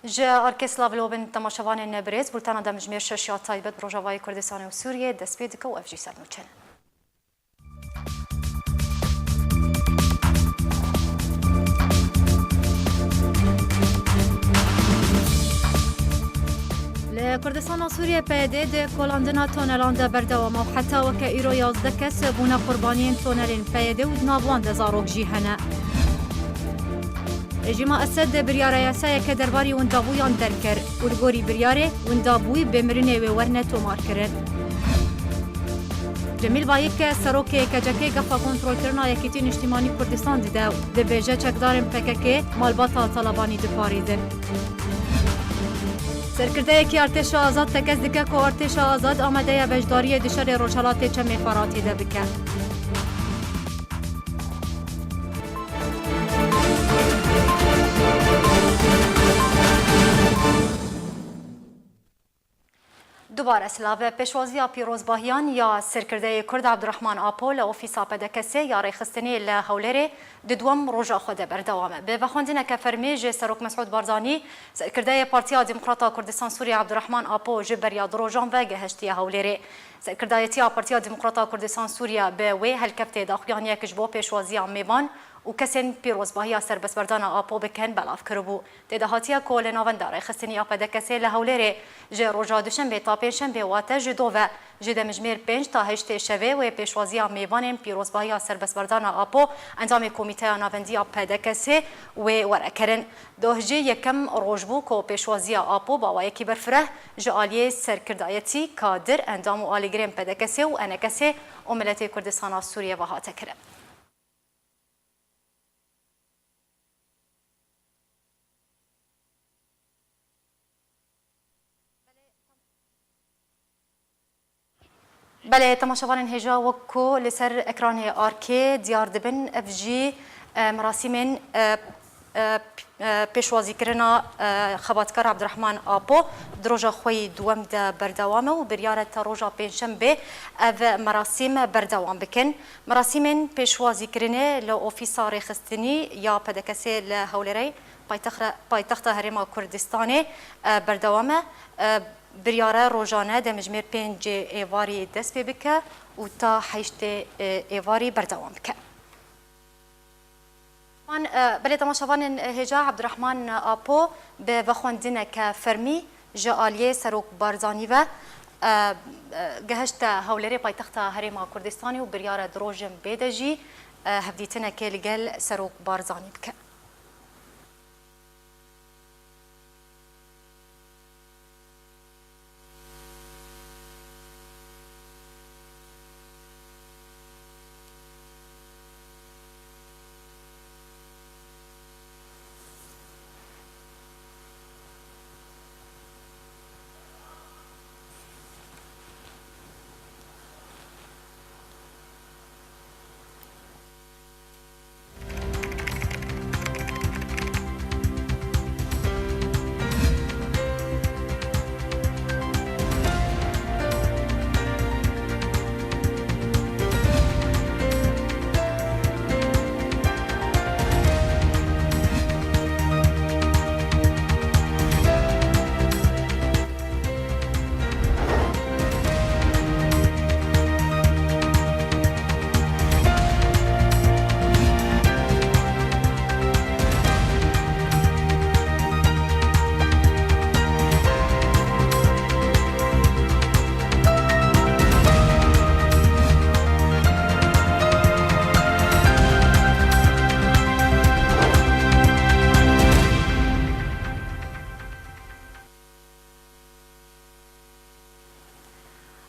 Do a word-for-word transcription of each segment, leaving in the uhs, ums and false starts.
Ji arkê silav li we bin temaşevanên birêz, bultena demjimêr şeş ya taybet bi Rojavayê Kurdistanê û Sûriyê dest pê dike û ev jî sernûçe ne. Li Kurdistana Sûriyê P Y D di kolandina tonelan de berdewam e û heta weke îro yazdeh kes bûne qurbaniyên tonelên P Y D û di nav wan de zarok jî hene. Rejîma Esed biryara yasayeke derbarî windabûyan derkir û li gorî biryarê windabûyî bi mirinê wê werne tomarkirin. Cemîl Bayik, serokê K C K gefa kontrolkirina Yekîtî Niştîmanî Kurdistan dide û dibêje çekdarên P K K malbata Talebanî diparêzin. Serkirdeyekî artêşa azad tekez dike ku artêşa azad amade ye beşdariyê di şerê Rojhelatê Çemê Feratê de bike. Dubare silav. Pêşwaziya pîrozbahiyan ya serkirdeyê Kurd Abdurrahman Apo li ofîsa P D K S'ê ya rêxistinê li Hewlêrê di duwem roja xwe de berdewam e. Bi vexwendineke fermî ji Serok Mesûd Barzanî, serkirdeyê Partiya Demokrata Kurdistan Sûriye Abdurrahman Apo ji beriya du rojan ve gehiştiye Hewlêrê. Serkirdayetiya Partiya Demokrata Kurdistan Sûriye bi wê helkeftê daxuyaniyek ji bo pêşwaziya mêvan û kesên pîrozbahiya serbestberdana Apo bikin belav kiribû. Tê de hatiye ku li navenda rêxistinî ya P D K S'ê li Hewlêrê ji roja Duşembê ta Pêncşembê, wate ji do ve, ji demjimêr pênc ta heştê şevê wê pêşwaziya mêvanên pîrozbahiya serbestberdana Apo, endamê Komîteya Navendî ya P D K S'ê, wê were kirin. Doh jî yekem roj bû ku pêşwaziya Apo bi awayekî berfireh ji aliyê serkirdayetî, kadir, endam û alîgirên P D K S'ê û E N K S'ê û miletê Kurdistana Sûriyê ve hate kirin. Belê, temaşevanên hêja, wek ku li ser ekranê arkê diyar dibin, ev jî, e, merasîmên, e, e, p-, e, pêşwazîkirina, e, xebatkar Abdurrahman Apo di roja xwe yî duwem de berdewam e û biryar e ta roja Pêncşembê ev merasîm berdewam bikin. Merasîmên pêşwazîkirinê li ofîsa rêxistinî ya P D K S'ê li Hewlêrê, paytex-, paytexta Herêma Kurdistanê, e, berdewam e. E, biryar e rojane demjimêr pêncê êvarî dest pê bike û ta heştê, e, êvarî berdewam bike. Man, e, belê temaşevanên hêja, Abdurrahman Apo bi vexwendineke fermî ji aliyê Serok Barzanî ve, e, e, gehişte Hewlêrê, paytexta Herêma Kurdistanê û biryar e di rojên bê de jî, e, hevdîtinekê li gel Serok Barzanî bike.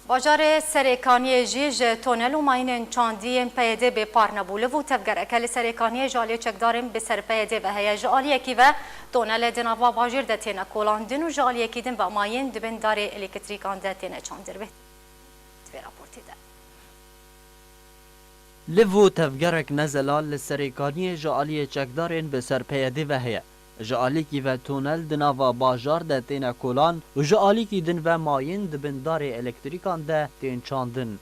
Bajarê Serêkaniyê jî ji tonel û mayînên çandî yên P Y D'ê bêpar nebû. Liv û tevgereke li Serêkaniyê ji aliyê çekdarên bi ser P Y D'ê ve heye. Ji aliyekî ve tonelê di nava bajêr de têne kolandin û ji aliyekî din ve mayîn di bin darê elektrîkan de têne çandin. Vê raportê de. Liv û tevgerek ne zelal li Serêkaniyê ji aliyê çekdarên bi ser P Y D'ê ve heye. Ji alîkî ve tonel di nava bajar de têne kolan û ji alîkî din ve mayîn di bin darê elektrîkan de tên çandin.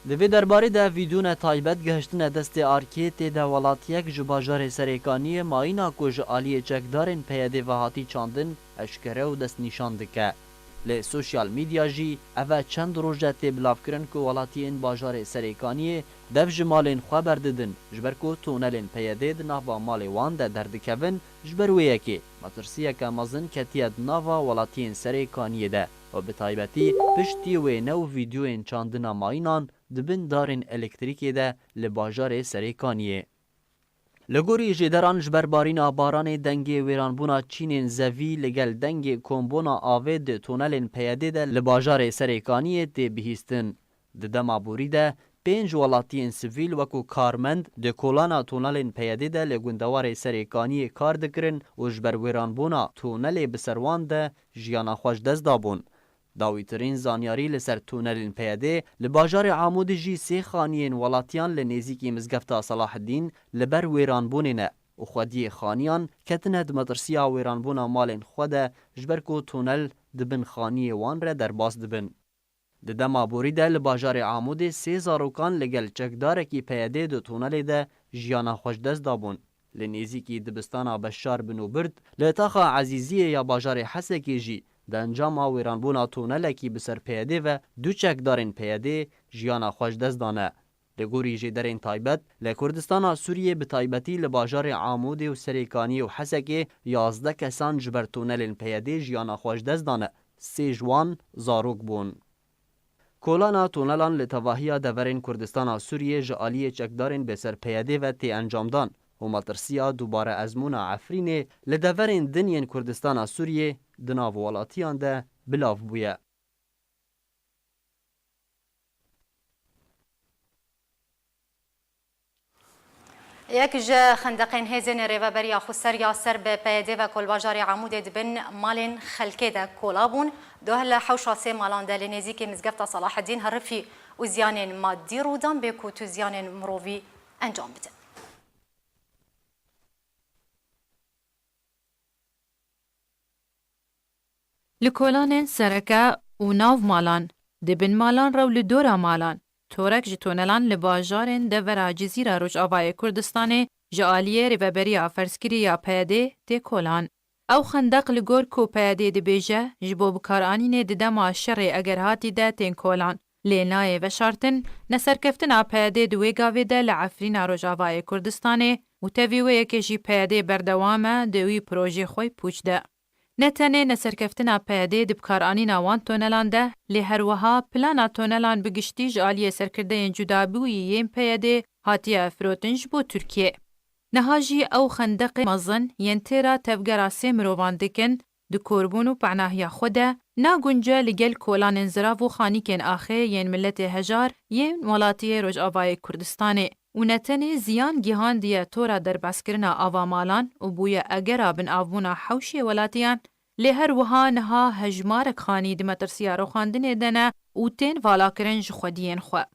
Di vê derbarê de vîdyone taybet gihiştine destê arkê, tê de welatiyek ji bajarê Serêkaniyê mayîna ku ji aliyê çekdarên P Y D'ê ve hatî çandin, eşkere û destnîşan dike. Li sosyal medya jî ev e çend roj e tê bilavkirin ku welatiyên bajarê Serêkaniyê dev ji malên xwe berdidin, ji ber ku tunelên P Y D'ê di nava malê wan de derdikevin, ji ber wê yekê metirsiyeke mezin ketiye di nava welatiyên Serêkaniyê de û bi taybetî piştî wêne û vîdyoyên çandina mayînan di bin darên elektrîkê de li bajarê Serêkaniyê. Li gorî jêderan, ji ber barîna baranê dengê wêranbûna çînên zevî li gel dengê kombûna avê di tunelên P Y D'ê de li bajarê Serêkaniyê tê bihîstin. Di dema borî de pênc welatiyên sivîl wekû karmend di kolana tunelên P Y D'ê de li gundewarê Serêkaniyê kar dikirin û ji ber wêranbûna tunelê bi ser wan de jiyana xwe ji dest dabûn. Dawîtirîn zanyarî li ser tunelên P Y D'ê li bajarê Amûdê jî sê xaniyên welatiyan li nêzîkî Mizgefta Selaheddîn li ber wêranbûnê ne û xwediyê xaniyan ketine di metirsiya wêranbûna malên xwe de, ji ber ku tunel di bin xaniyê wan re derbas dibin. Di dema borî de li bajarê Amûdê sê zarokan li gel çekdarekî P Y D'ê di tunelê de jiyana xwe ji dest dabûn. Li nêzîkî dibistana Beşar Binûbird, li taxa Ezîziyê ya bajarê Hesekê jî di encama wêranbûna tunelekî bi ser P Y D'ê ve du çekdarên P Y D'ê jiyana xwe ji dest dane. Li gorî jêderên taybet, li Kurdistana Sûriyê bi taybetî li bajarê Amûdê û Serêkaniyê û Hesekê yazdeh kesan ji ber tunelên P Y D'ê jiyana xwe ji dest dane. Sê ji wan zarok bûn. Kolana tunelan li tevahiya deverên Kurdistana Sûriyê ji aliyê çekdarên bêser P Y D'ê ve tê encamdan û metirsiya dubare ezmûna Efrînê li deverên din yên Kurdistana Sûriyê di nav welatiyan de bilav bûye. Yek ji xendeqên hêzên Rêveberiya Xweser ya ser bi P Y D ve ku li bajarê Amûdê di bin malên xelkê de kola bûn, doh li hewşa sê malan de li nêzîkî Mizgefta Selaheddîn herifî û ziyanên madî rû dan, bê ku tu ziyanên mirovî encam bidin. Li kolanên sereke û nav malan, di bin malan re û li dora malan, torek ji tunelan li bajarên devera Cizîra Rojavayê Kurdistanê ji aliyê Rêveberiya Ferzkirî ya P Y D'ê tê kolan. Ew xendeq, li gor ku P Y D'ê dibêje, ji bo bikaranînê di dema şerê egerhatî de tên kolan, lê nayê veşartin, neserkeftina P Y D'ê di wê gavê de li Efrîna Rojavayê Kurdistanê û tevî wê yekê jî P Y D berdewam e di wî projê xwe yê pûç de. Ne tenê neserkeftina P Y D'ê di bikaranîna wan tunelan de, lê her wiha plana tunelan bi giştî ji aliyê serkirdeyên cudabûyî yên P Y D'ê hatiye firotin ji bo Tirkiyê. Niha jî ew xendeqê mezin yên têra tevgera sê mirovan dikin, di korbûn û penahiya xwe de, nagunce li gel kolanên zirav û xanîkên axê yên miletê hejar yên welatiyê Rojavayê Kurdistanê û ne tenê ziyan gihandiye tora derbazkirina ava malan û bûye egera binavbûna hewşê welatiyan, lê her wiha niha hejmarek xanî di metirsiya rûxandinê de ne û tên valakirin ji xwediyên xwe.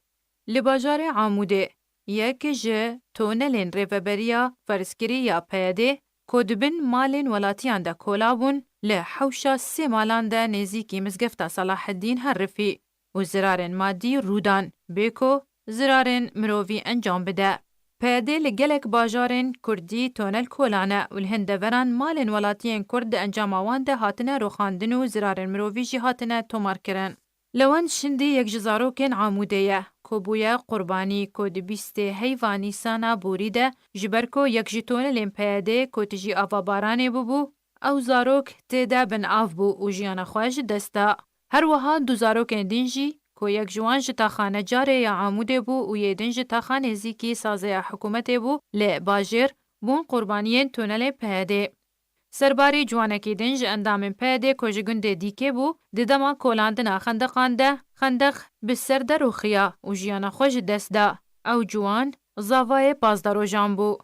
Li bajarê Amûdê yek ji tunelên rêveberiya ferzkirî ya P Y D'ê ku di bin malên welatiyan de kola bûn, li hewşa sê malan de nêzîkî Mizgefta Selaheddîn herifî û zirarên madî rû dan, bê ku zirarên mirovî encam bide. P Y D li gelek bajarên kurdî tunel kolan e û li hin deveran malên welatiyên kurd di encama wan de hatine rûxandin û zirarên mirovî jî hatine tomarkirin. Lewend Şindî yek ji zarokên Amûdê ye, ku bûye qurbanî, ku di bîstê heyva Nîsana borî de, ji ber ku yek ji tunelên P Y D'ê ku tijî ava baranê bûbû, ew zarok tê de bin av bû û jiyana xwe ji dest da. Her wiha du zarokên din jî, ku yek ji wan ji taxa Necarê ya Amûdê bû û yê din ji taxa nêzîkî sazeya hikûmetê bû, li bajêr bûn qurbaniyên tunelê P Y D'ê. Serbarî ciwanekî din ji endamên P Y D'ê ku ji gundê Dîkê bû, di dema kolandina xendeqan de xendeq bi ser de rûxiya û jiyana xwe ji dest da. Ew ciwan zavayê pazdeh rojan bû.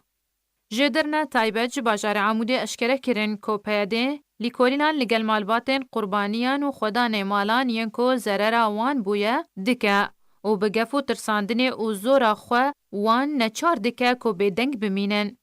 Jêderine taybet ji bajarê Amûdê eşkere kirin ku P Y D lîkolînan li gel malbatên qurbaniyan û xwedanê malan yên ku zerera wan bûye dike û bi gef û tirsandinê û zora xwe wan neçar dike ku bêdeng bimînin.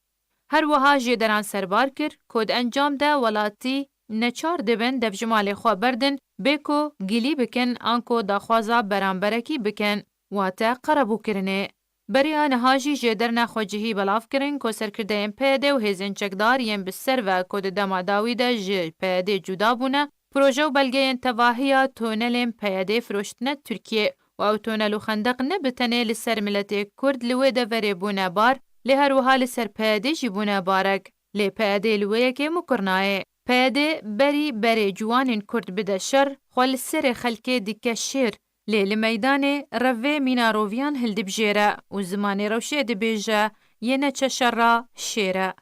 Her wiha jêderan serbar kir ku di encam de welatî neçar dibin dev ji malê xwe berdin, bê ku gilî bikin an ku daxwaza beramberekî bikin. wate qerebûkirinê. Beriya niha jî jêderna xwecihî belav kirin ku serkirdeyên P Y D û hêzên çekdar yên bi ser ve ku di dema dawî de ji P Y D cuda bûne, proje û belgeyên tevahiya tunelên P Y D firoştine Tirkiyê û ew tunel û xendeq ne bi tenê li ser miletê Kurd li wê deverê bûne bar, lê her wiha li ser P Y D jî bûne barek. Lê P Y D li wê yekê mukir nayê. P Y D berî berê ciwanên Kurd bide şer, xwe li serê xelkê dike şêr. Lê li meydanê revê mîna roviyan hildibijêre û zimanê rewşê dibêje, yê neçe şer re şêr e.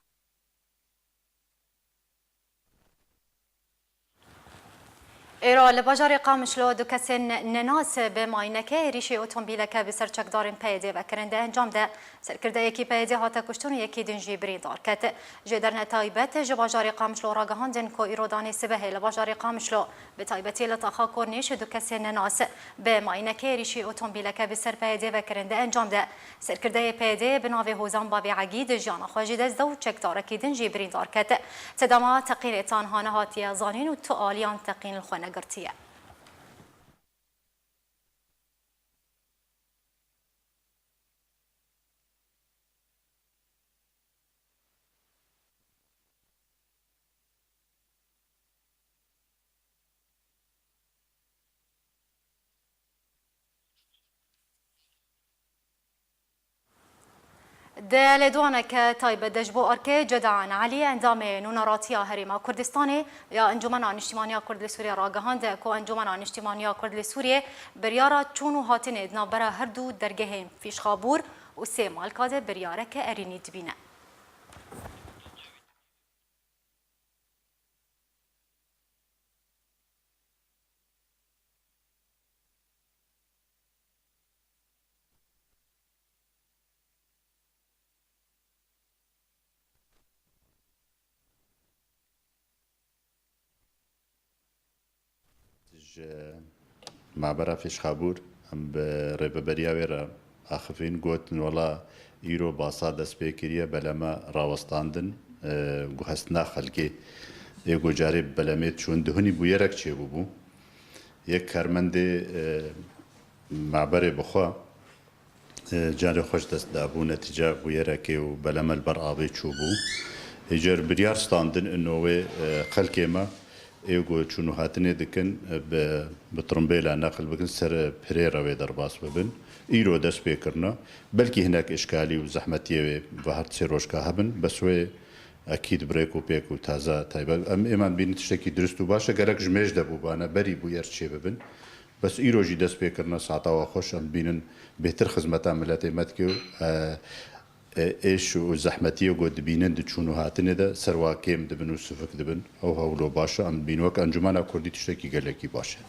Îro li bajarê Qamişlo du kesên nenas bi mayînekê êrîşî otomobîleke bi ser çekdarên P Y D ve kirin. Di encam de serkirdeyekî P Y D hate kuştin û yekî din jî birîndar ket. Ji derne taybet ji bajarê Qamişlo ragihandin ku îro danê sibehê li bajarê Qamişlo, bi taybetî li taxa Kornîş, du kesên nenas bi mayînekê êrîşî otomobîleke bi ser P Y D ve kirin. Di encam de serkirdeyê P Y D bi navê Hozan Bavê Egîd jiyana xwe ji dest da û çekdarekî din jî birîndar ket. Ti dema teqînê tanha nehatiye zanîn û tu aliyan teqîn li xwe negirtiye. Di lêdwaneke taybet de ji bo erkê Cedan Elî, endamê Nûneratiya Herêma Kurdistanê ya Encûmena Niştimaniya Kurd li Sûriyê ragihand ku Encûmena Niştimaniya Kurd li Sûriyê biryara çûn û hatinê di navbera her du dergehên Fîşxabûr û Sê Malka de biryareke erênî dibîne. Ji mabera Fîşxabûr em bi rêveberiya wê re axifîn, gotin, wela îro basa dest pê kiriye, belê me rawestandin, e, guhestina xelkê ê ku carê belemê çûn dihunî bûyerek çêbûbû. Yek karmendê, e, maberê bixwe, e, carê xwe ji dest dabû, netîca bûyerekê û belê me li ber avê çûbû. Êcar biryar standin ino wê, e, xelkê me ê ku çûn û hatinê dikin, e, bi, bi tirimbêla neqil bikin, ser pirê re wê derbas bibin. Îro dest pê kirine. Belkî hinek îşkalî û zehmetiyê wê ve her sê rojka hebin, bes wê ekîd bi rêk û pêk û taze taybet. Em êman bînin tiştekî dirust û baş e, gerek ji mêj de bûbane, berî bûyer çê bibin. Bes îro jî dest pê kirine, saeta wa xweş, em bînin bêhtir xizmeta miletê me dike û, e, e, êş û zehmetiyê ku dibînin di çûn û hatinê de ser wa kêm dibin û sivik dibin. Ew hewlo baş e, em bînin wek Encûmena Kurdî tiştekî gelekî baş e.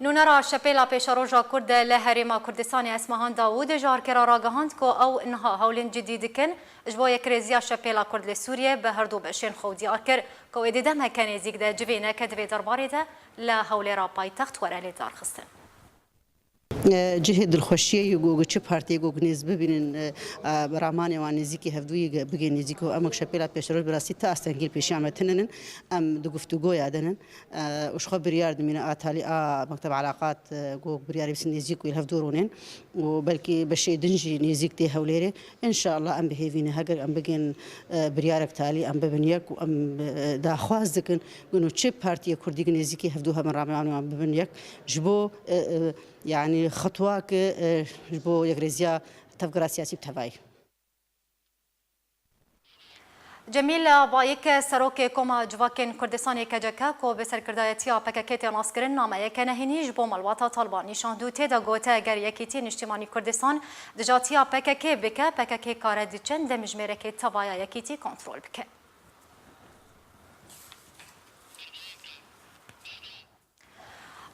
Nûnera Şepêla Pêşeroja Kurd li Herêma Kurdistanê Esmehan Dawûd ji erkê re ragihand ku ew niha hewlên cidî dikin ji bo yekrêziya Şepêla Kurd li Sûriyê bi her du beşên xwe û diyar kir ku wê di demeke nêzîk de civînek di vê derbarê de li Hewlêra paytext were lêdarxistin. Cihê dilxweşiyê yê ku çi partiyê ku nêz bibînin, e, e, ramanê wan nêzîkî hevdûyî ge-, bigê nêzîk û em wek Şepêla Pêşeroj bi rastî ti astengî li pêşiya me tune nin. Em di guftûgoya de nin. E, û ji xwe biryar dimîne a talî a Mekteb Elaqat, e, ku biryarê wî nêzîk wî li hevdû rûnên û belkî beşê din jî nêzîk tê Hewlêrê. Înşallah em bi hêvî ne. Heger em bigên, e, biryarek talî, em bibin yek û em, e, daxwaz dikin ku no çi partiyê kurdî ku nêzîkî hevdû hebin, rameyanê wan bibin yek ji bo, e, e, yanî xetwak, e, ji bo yekrêziya tevgera siyasî bi tevayî. Cemîl Bayik, Serokê Koma Civakên Kurdistanê K C K ku bi serkirdayetiya P K K tê naskirin, nameyeke nehênî ji bo malbata Taliban nîşand û tê de got, eger Yekîtî Niştimanî Kurdistan dijatiya P K K bike, P K K kare di çend demjimêrekê tevaya Yekîtî kontrol bike.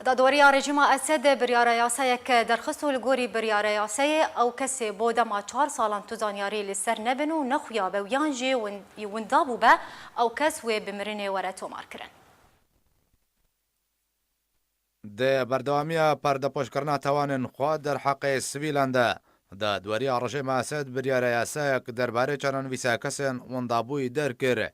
Dadweriya rejîma Esed biryara yasayek derxist û li gorî biryara yasayê ew kesê bo dema çar salan tu zanyarî li ser nebin û nexuyabe û yan jî win-, windabûbe, ew kes wê bi mirinê were tomarkirin. Di berdewamiya perdepoşkirina tawanên xwe derheqê sivîlan de, dadweriya rejîma Esed biryara yasayek derbarê çarenivîsa kesên windabûyî derkir.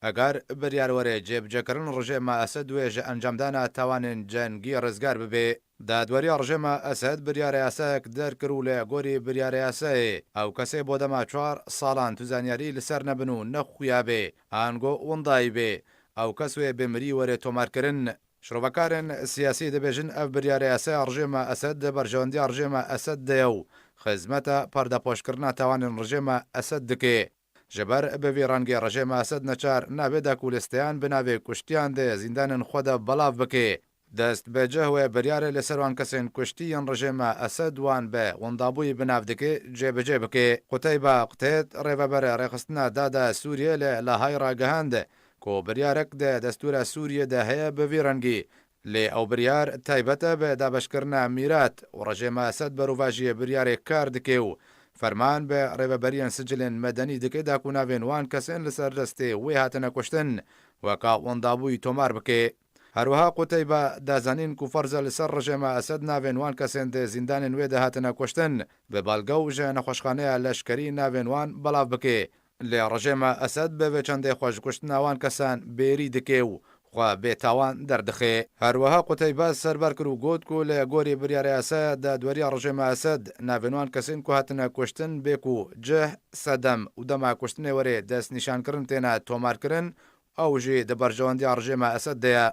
Eger biryar were cêbicekirin, rejêma Esed wê ji encamdana tawanên cengî rizgar bibe. Dadweriya rejêma Esed biryara yasayek derkir û li gorî biryara yasayê ew kesê bo dema çar salan tu zanyarî li ser nebin û nexuya bê, ango windayî bê, ew kes wê bi mirî were tomarkirin. Şirovekarên siyasî dibêjin, ev biryara yasaya rejêma Esed di berjewendiya rejêma Esed de ye û xizmeta pardepoşkirina tawanên rejêma Esed dike. Ji ber bi vî rengê rejêma Esed neçar nabe da ku listeyan bi navê kuştiyan di zîndanên xwe de belav bike. Dest bi cih wê biryarê li ser wan kesên kuştî yên rejêma Esed wan bi windabûyî bi nav dike, cêbicê bike. Quteyba Qutêt, rêveberê Rêxistina Dada Sûriyê li Lahayê ragihand ku biryarek di destûra Sûriyê de heye bi vî rengî. Lê ew biryar taybet e bi dabeşkirina mîrat û rejêma Esed berovajiyê biryarê kar dike û ferman bi rêveberiyên sicilên medenî dike da ku navên wan kesên li ser destê wê hatine kuştin weka windabûyî tomar bike. Her wiha Quteyba da zanîn ku ferz e li ser rejêma Esed navên wan kesên di zîndanên wê de hatine kuştin bi belge û ji nexweşxaneya leşkerî navên wan belav bike. Lê rejêma Esed bi vê çendê xwe ji kuştina wan kesan bêrî dike û xwe bêtawan derdixe. Her wiha Quteyba serber kir û got ku li gorî biryara yasaya dadweriya rejêma Esed, navên wan kesên ku hatine kuştin bê ku cih, sedem û dema kuştinê were destnîşankirin têne tomarkirin, ew jî di berjewendiya rejêma Esed de ye.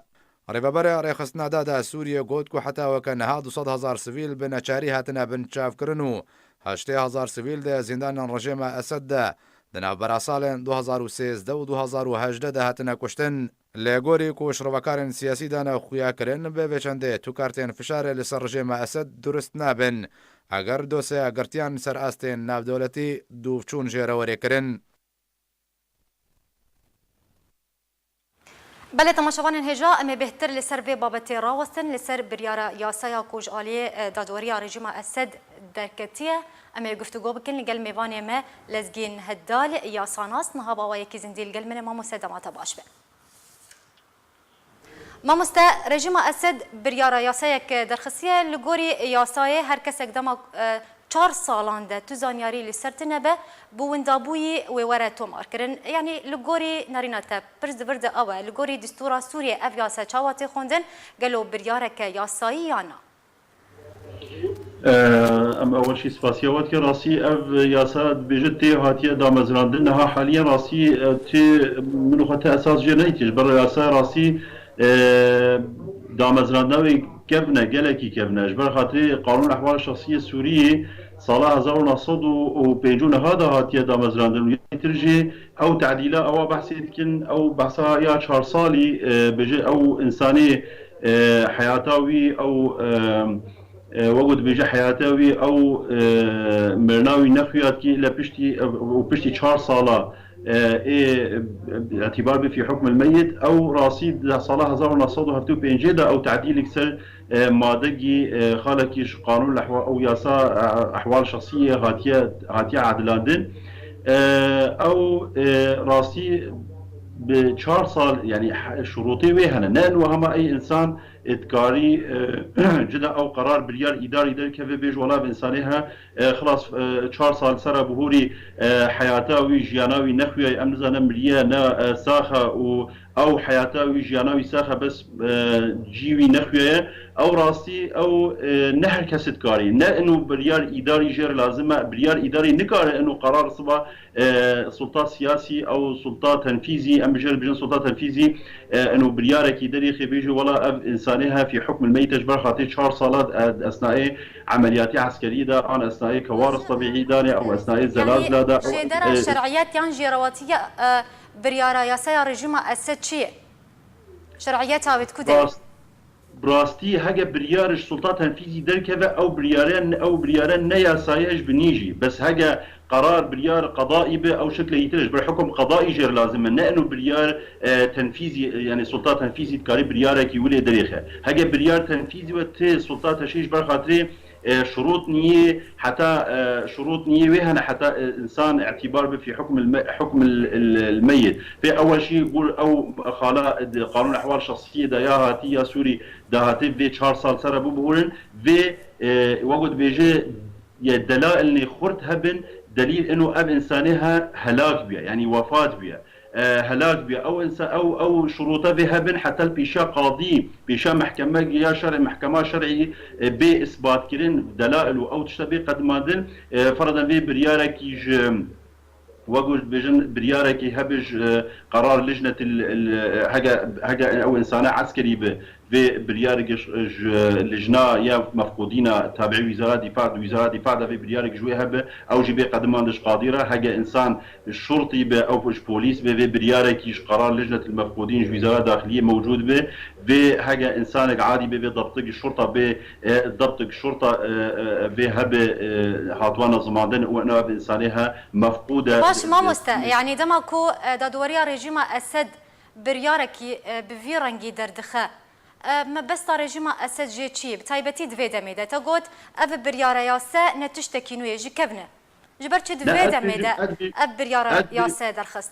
Rêveberê Rêxistina Dada Sûriyê got ku heta weke niha du sed hezar sivîl bi neçarî hatine binçavkirin û heştê hezar sivîl di zîndanên rejêma Esed de di navbera salên du hezar û sêzdeh û du hezar û hejdeh de hatine kuştin. Lê gorî ku şirovekarên siyasî dane xuyakirin, bi vê çendê tu kartên fişarê li ser rejêma Esed durust nabin, eger dosyeya girtiyan ser astên navdewletî dûvçûn jê re were kirin. Belê, temaşevanên hêja, em ê bêhtir li ser vê babetê rawestin, li ser biryara yasaya ku ji aliyê, e, dadweriya rejîma Esed derketiye. Em ê guftûgo bikin li gel mêvanê me Lezgîn Heddal, yasanas, niha bi awayekî zindî li gel min e. Mamoste, dema te baş be. Mamoste, rejîma Esed biryara yasayek derxistiye. Li gorî yasayê her kesek dema, e, çar salan de tu zanyarî li ser tine be, bi windabûyî wê were tomarkirin. Yanî li gorî nerîna te, pirs di vir de ew e, li gorî distûra Sûriyê ev yasa çawa tê xwendin? Gelo biryareke yasayî ya na? Em ewil jî spasiya we dikin. Rastî ev yasa dibêje tê hatiye damezrandin. Niha haliyen rastî, e, tê min û xwe te esas jê nedîtiye. Ji ber yasa rastî, e, damezrandina wê kevn e, gelekî kevn e. Ji ber xatirê Qanûn Ehwal Şexsiyê Sûriyê sala hezar û neh sed û pêncî û neh de hatiye damezrandin û yektir jî ew tedîla ewa behsê dikin, ew behsa ya çar salî, e, bêje ew însanê, e, heyata wî, ew, e, e, wek ku dibêje heyata wî, ew, e, mirina wî nexuya dikî, lê piştî, e, û piştî çar sala, e, ê, e, îtîbar bi fî hukm el-meyyit, ew rastî di sala hezar û neh sed û heftê û pêncê de ew tedîlek ser e, madegî, e, xalekî ji qanûn ehwa-, ew yasa, e, ehwal şexsiyê hatiye, hatiye edilandin. E, ew, e, rastî bi çar sal, yanî he-, şurûtê wê hene. Ne eno hema ey însan, e, dikarî, e, cida ew qerar biryar îdarî derkeve bêj wela bi însanê he, e, xilas, e, çar sal sera bihûrî, e, heyata wî, jiyana wî nexuyaye, em nizanin miriye, ne, e, sax e û ew heyata wî, jiyana wî sax e, bes, e, cî wî nexuyaye. Ew rastî, ew, e, ne her kes dikarî. Ne ino biryar îdarî jê re lazim e. Biryar îdarî nikare ino qerar siba, e, sulta siyasî, ew sulta tenfîzî, em jê re bijin sulta tenfîzî, e, ino biryarekî derêxê bêjî, wela ev însanê he fî hukm el-meyte ji ber xatirê çar sala, e, esnayê emeliyatê eskerî de, an esnayê kewaris tebîî de, ew esnayê zelazela de, ew, jêdera e, şer'iyet yan jêrewatiya, e, biryara yasaya rejîma Esed çi ye? Şer'iyeta wê di ku derê? Rast-, bi rastî hege biryar ji sulta tenfîzî derkeve, ew biryare, ew biryare ne yasayî ye ji binî jî. Bes hege qerar, biryar qedaî be, ew şekle yîtir e. Ji ber hukum qedaî jê re lazim e. Ne eno biryar, e, tenfîzî, e, yanî sulta tenfîzî dikarî biryarekî wilê derêxe. Hege biryar tenfîzî we tê sulta teşrî ji ber xatirê e, şurût niyê heta, e, şurût niyê wê hene heta, e, însan îtîbar bi fî hukm el me-, hukm el, el, el meyit. Pê ew jî bû ew xala di qanûn ehwal şexsiyê de ya hatî ya Sûrî de hatî vê çar sal sere bû bihûrin. Vê, e, wek dibêje ye delailnê xurt hebin, delîl ino ev însanê he helak bûye, yanî wefat bûye. e, helak bî. Ew insa-, ew, ew şurûta vê hebin heta li pêşiya qadî, pêşiya mehkeme ya şer'î, mehkema şer'î, e, bê isbatkirin, delail û ew tişta bê qedimandin, e, fereden vê biryarekî ji, wek ku dibêjin, biryarekî hebe ji, e, qerar lijnetil, il, e, hege, hege ew insane eskerî bi, vê biryarek ji, ji lijna ya mefqûdîna tabiî wîzara dîfa, di wîzara dîfa de vê biryarek ji wê hebe, ew jî bê qediman di ji qadî re, hege insan şurtî be, ew ji polîs be, vê biryarekî ji qerar lijnetil mefqûdîn ji wîzara daxiliyê mewcûd be, vê hege insanek adî be, vê dabtik şurta bê, e, dabtik şurta, e, e, vê hebe, e, hatwana zimandin û ena ev insanê he mefqûd e. Baş mamoste, yanî dema ku, e, dadweriya rejîma Esed biryarekî, e, bi vî rengî derdixe, e, mebesta rejîma Esed jê çi ye? Bi taybetî di vê demê de te got, ev biryara yase ne tiştekî nû ye, ji kevn e. Ji ber çi di vê demê de ev biryara yase derxist?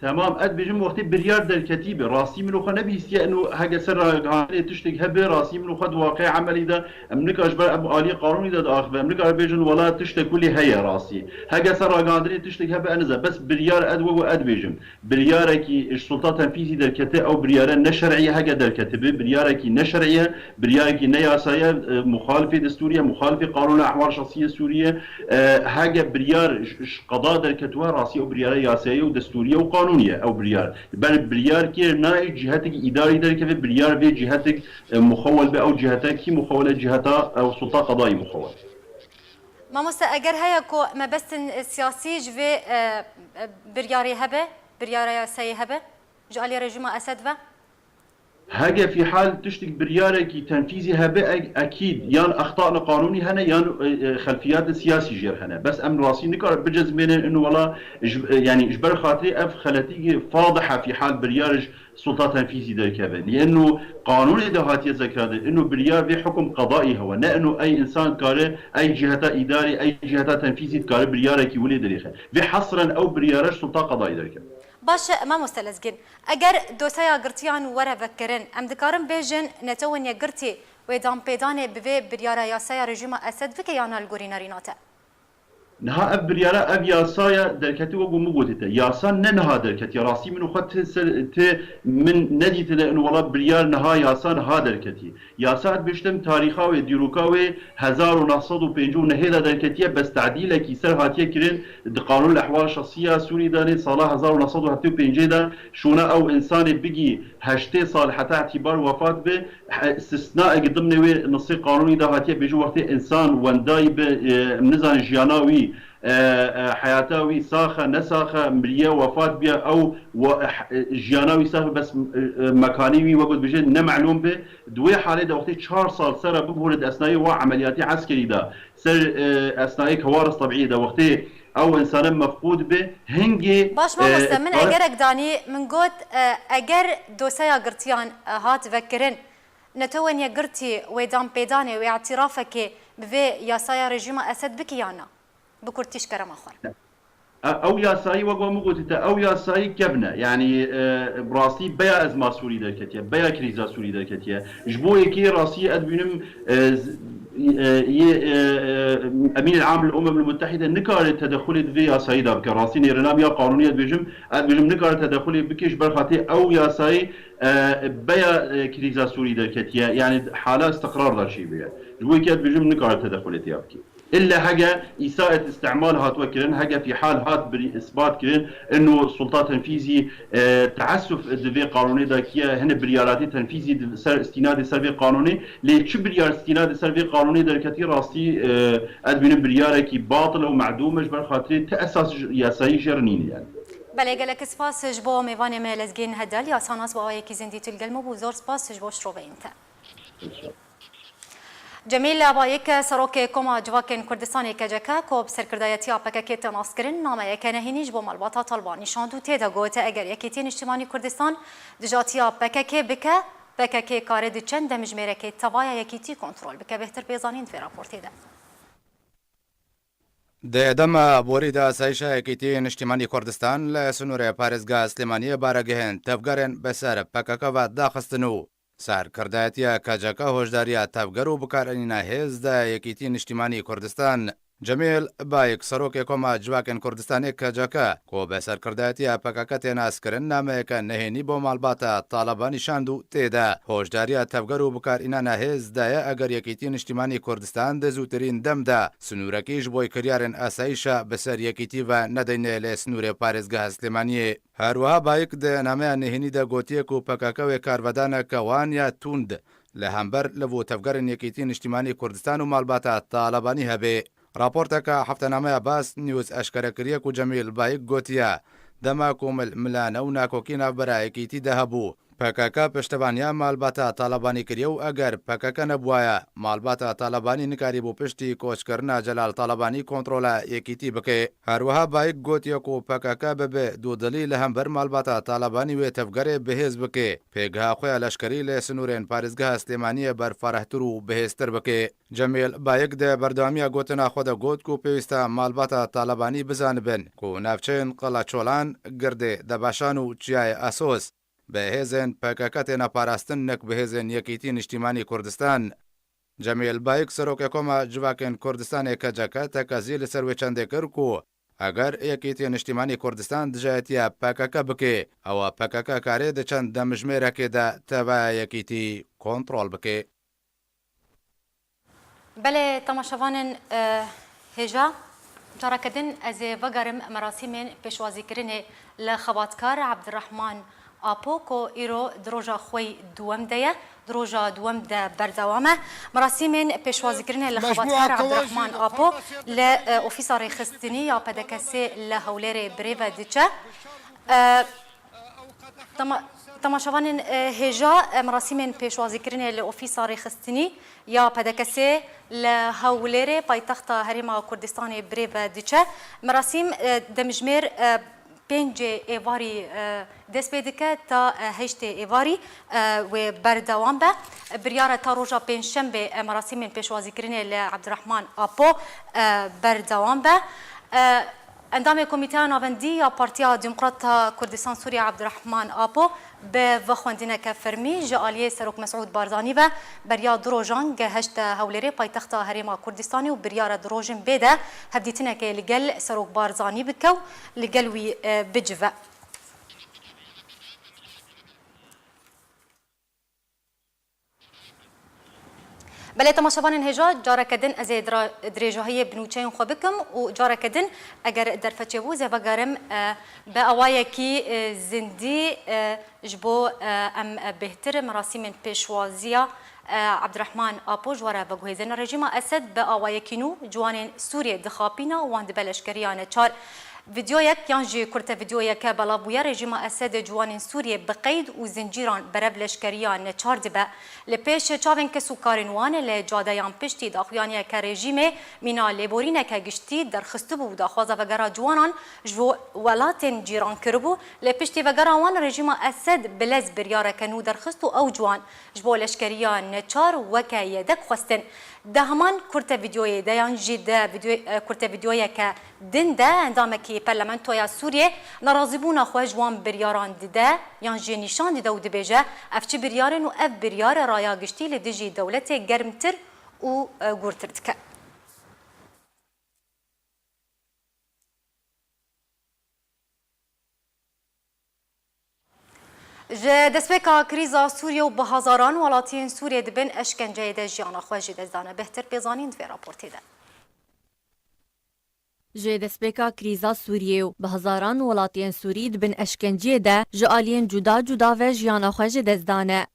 Temam, ez dibêjim wextê biryar derketî be. Rastî min û xwe nebihîstiye ino heke ser ragihandinê tiştek hebe, rastî min û xwe di waqê emelî de em nikar ji ber em aliyê qanûnî de diaxive. Em nikar bêjin wela tiştek kulî heye rastî. Heke ser ragihandinê tiştek hebe enize. Bes biryar ez wek ez dibêjim. Biryarekî ji sulta tenfîzî derkete, ew biryare ne şer'î ye, heke derketibe, biryarekî ne şer'î ye, biryarekî ne yasa ye, e, muxalifê destûrî ye, muxalifê qanûna ehwal şexsî yê Sûrî ye. E, heke biryar ji, ji qeda derketiwe, rastî ew biryare yasayî û destûrî ye û qanûnî ye ew biryar. Ber biryar kê nayê cîhetek îdarî derkeve, biryar vê cîhetek, e, muxewel be, ew cîhete kî muxewel e? Cîheta ew sulta qedayî muxewel. Mamoste, eger heye ku mebestin, e, siyasî ji vê, e, e, biryarê hebe, biryara yasayê hebe, ji aliyê rejîma Esed ve? Hege fîhal tiştik biryarekî tenfîzî hebe, e-, ekîd yan extana qanûnî hene yan, e, e, xelfiyatê siyasî jêr hene. Bes em rastî nikarin bicezmênin ino wela ji, e, yanî ji ber xatirê ev xeletîkê fadihe fîhal biryar ji sulta tenfîzî derkeve. Lî eno qanûnê de hatiye zekiradin, eno biryar vê hukum qedayî hewe. Ne eno ey insan kare, ey ciheta îdarî, ey ciheta tenfîzî dikare biryarekî wilê dirêxe. Vê hesren ew biryare ji sulta qedayî derkeve. Baş e, mamoste Lezgîn. Eger dosyeya girtiyan were vekirin, em dikarin bêjin netewên yekgirtî wê danpêdanê bi vê biryara yasaya rejîma Esed bike yan na li gorî nerîna te? Niha ev biryara, ev yasaya derketî wek ku min gotî te. Yasa ne niha derketiye. Rastî min û xwe ti ser, ti min nedîtine in wela biryar niha, yasa niha derketî. Yasa dibêjtim tarîxa wê, dîroka wê hezar û neh sed û pêncî û nehê de derketiye, bes tedîlekî ser hatiye kirin di Qanûn Ehwal Şexsî ya Sûrî de nê sala hezar û neh sed û heftê û pêncê de şûna ew însanê bigî heştê sal heta îtîbar wefat bi, he-, istisnaek dimnê wê nisê qanûnî de hatiye bêjin wextê însan wendayî bi, e, em nizanin jiyana wî, e, e, heyata wî sax e, ne sax e, miriye, wefat biya, ew we-, e, jiyana wî sax be, bes, e, e, mekanî wî wek dibêje ne melûm be. Di wê halê de wextê çar sal ser re bibûre di esnayê wa emeliyatê eskerî de, ser, e, esnayê kewaris tebîî de wextê ew însane mefqûd be, hingê, Baş e, mamoste, min egerek danî, min got, e, eger dosyeya girtiyan, e, hat vekirin, netewên yekgirtî wê danpêdanê, wê îtirafekê bi vê yasaya rejîma Esed bike yan na? Bi kurtî ji kerema xwe. E, ew yasayî wek min gotî te, ew yasayî kevn e. Yanî, e, rastî beya ezma Sûrî derketiye, beya krîza Sûrî derketiye. Ji bo yekê rastî ez dibînim, e, z-, e, yê, e, e, Emînil Am li Umemil Mutehîde nikare tedexulê di vê yasayî de bike. Rastî nêrîna min ya qanûnî ez dibêjim, ez dibêjim nikare tedexulê bike ji ber xatirê ew yasayî, e, beya, e, krîza Sûrî derketiye. Yanî hala istiqrar de çêbûye. Ji bo yekê ez dibêjim nikare tedexulê tê ya bike. Îlle hege îsaet îstîmal hatwe kirin, hege fîhal hat birî îsbat kirin, ino sulta tenfîzî, e, teessuf di vê qanûnê de kiye, hine biryaratî tenfîzî di ser îstînadê ser vê qanûnê, lê çi biryar îstînadê ser vê qanûnê derketî rastî, e, ez dibînim biryarekî batil e û medûm e, ji ber xatirê ti esas j-, yasayî jê re nîne yani. Belê, gelek spas ji bo mêvanê me Lezgîn Hedel, yasanas bi awayekî zindî tu li gel me bû, zor spas ji bo şiroveyên te. Cemîl Abayik, Serokê Koma Civakên Kurdistanê K C K, ku bi serkirdayetiya P K K tê naskirin, nameyeke nehînî ji bo malbata Taliban nîşand û tê de got, eger Yekîtî Niştimanî Kurdistan dijatiya P K K bike, P K K kare di çend demjimêrekê tevaya Yekîtî kontrol bike. Bêhtir pê zanîn di vê raportê de. Di dema borî de Asayîşa Yekîtî Niştimanî Kurdistan li sinûrê parêzgeha Silêmaniyê baregihên tevgerên bi ser P K K ve daxistin û serkirdayetiya K C K hoşdariya tevger û bikaranîna hêz de Yekîtî Niştimanî Kurdistan Cemîl Bayik, serokê Koma Civakên Kurdistanê K C K, ku bi serkirdayetiya P K K tê naskirin, nameyeke nehênî bo malbata Talebanî şand û tê de hoşdariya tevger û bikarînana hêz daye, eger Yekîtî Niştîmanî Kurdistan di zûtirîn dem de sinûrekî ji bo kiryarên asayîşa bi ser yekîtî ve nedeyne li sinûrê parêzgeha Silêmaniyê. Her wiha Bayik di nameya nehênî de gotiye ku P K K wê karvedaneke wan ya tund li hember li bo tevgerên Yekîtî Niştîmanî Kurdistan û malbata Talebanî hebe. Raporteke heftenameya Bas News eşkere kiriye ku Cemîl Bayik gotiye, dema ku milmilane û nakokî navbera Yekîtî de hebû, P K K piştevaniya malbata Talebanî kiriye û eger P K K nebûwaye, malbata Talebanî nikarîbû piştî koçkirina Celal Talebanî kontrola Yekîtî bike. Her wiha Bayik gotiye ku P K K bibe dûdilî li hember malbata Talebanî wê tevgerê bihêz bike, pêgeha xwe ya leşkerî li sinûrên parêzgeha Silêmaniyê berfarehtir û bihêztir bike. Cemîl Bayik di berdewamiya gotina xwe de got ku pêwîst e malbata Talebanî bizanibin ku navçeyên Qalaçolan, Girdê Debaşan û Çiyayê Asos bi hêzên P K K têne parastin, nek bi hêzên Yekîtî Niştîmanî Kurdistan. Cemîl Bayik, serokê Koma Civakên Kurdistanê K C K, tekezî li ser wê çendê kir ku eger Yekîtî Niştîmanî Kurdistan dijayetiya P K K bike, ewa P K K karê di çend demjimêrekê de tevaya Yekîtî kontrol bike. Belê, temaşevanên, e, hêja, careke din ez ê vegerim merasîmên pêşwazîkirinê li xebatkar Abdurrahman Apo ku îro di roja xwe yî duwem de ye, di roja duwem de berdewam e. Merasîmên pêşwazîkirinê li xebatkar Abdurrahman Apo li, e, ofîsa rêxistinî ya P D K S'ê li Hewlêrê birêve diçe. E, Tema-, temaşevanên, e, hêja, e, merasîmên pêşwazîkirinê li ofîsa rêxistinî ya P D K S'ê li Hewlêrê, paytexta Herêma Kurdistanê birêve diçe. Merasîm, e, demjimêr, e, pêncê êvarî, e, dest pê dike ta, e, heştê êvarî, e, wê berdewam be. Biryar e ta roja pêncşembê, e, merasîmên pêşwazîkirinê li Abdurrahman Apo, e, berdewam be. E, Endamê Komîteya Navendî ya Partiya Demokrat a Kurdistan Sûriye Abdurrahman Apo bi vexwendineke fermî ji aliyê Serok Mesûd Barzanî ve beriya du rojan gehişte Hewlêrê, paytexta Herêma Kurdistanê û biryar e di rojên bê de hevdîtinekê li gel Serok Barzanî bike û li gel wî, e, bicive. Belê, temaşevanên hêja, careke din ez ê dira-, dirêjahiyê binûçeyên xwe bikim û careke din eger derfet çêbû, ez ê vegerim, e, bi awayekî, e, zindî, e, ji bo, e, em, e, bêhtir merasîmên pêşwaziya, e, Abdurrahman Apo ji we re veguhêzin. Rejîma Esed bi awayekî nû ciwanên Sûriyê dixapîne û wan dibe leşkeriya neçar. Vîdeoyek yan jî kurte vîdeoyeke belav bûye, rejîma Esed ciwanên Sûriyê bi qeyd û zincîran berev leşkeriya neçar dibe. Li pêş çavên kes û karên wan li cadeyan piştî daxuyaniyeke rejîmê mîna lêborîneke giştî derxistibû û daxwaza vegera ciwanan ji bo welatên cîran kiribû. Li piştî vegera wan rejîma Esed bi lez biryareke nû derxist û ew ciwan ji bo leşkeriya neçar weke yedek xwestin. Di heman kurte vîdeoyê de yan jî di vîdeo-, e, kurte vîdeoyeke din de endamekî Parlamentoya Sûriyê nerazîbûna xwe ji wan biryaran dide yan jî nîşan dide û dibêje, ev çi biryar in û ev biryar raya giştî li dijî dewletê germtir û, e, gûrtir dike. Ji destpêka krîza Sûriyê û bi hezaran welatiyên Sûriyê di bin eşkenceyê de jiyana xwe ji dest dane. Bêhtir pê zanîn di vê raportê de. Ji destpêka krîza Sûriyê û bi hezaran welatiyên Sûrî di bin eşkenceyê de ji aliyên cuda cuda ve jiyana xwe ji dest dane.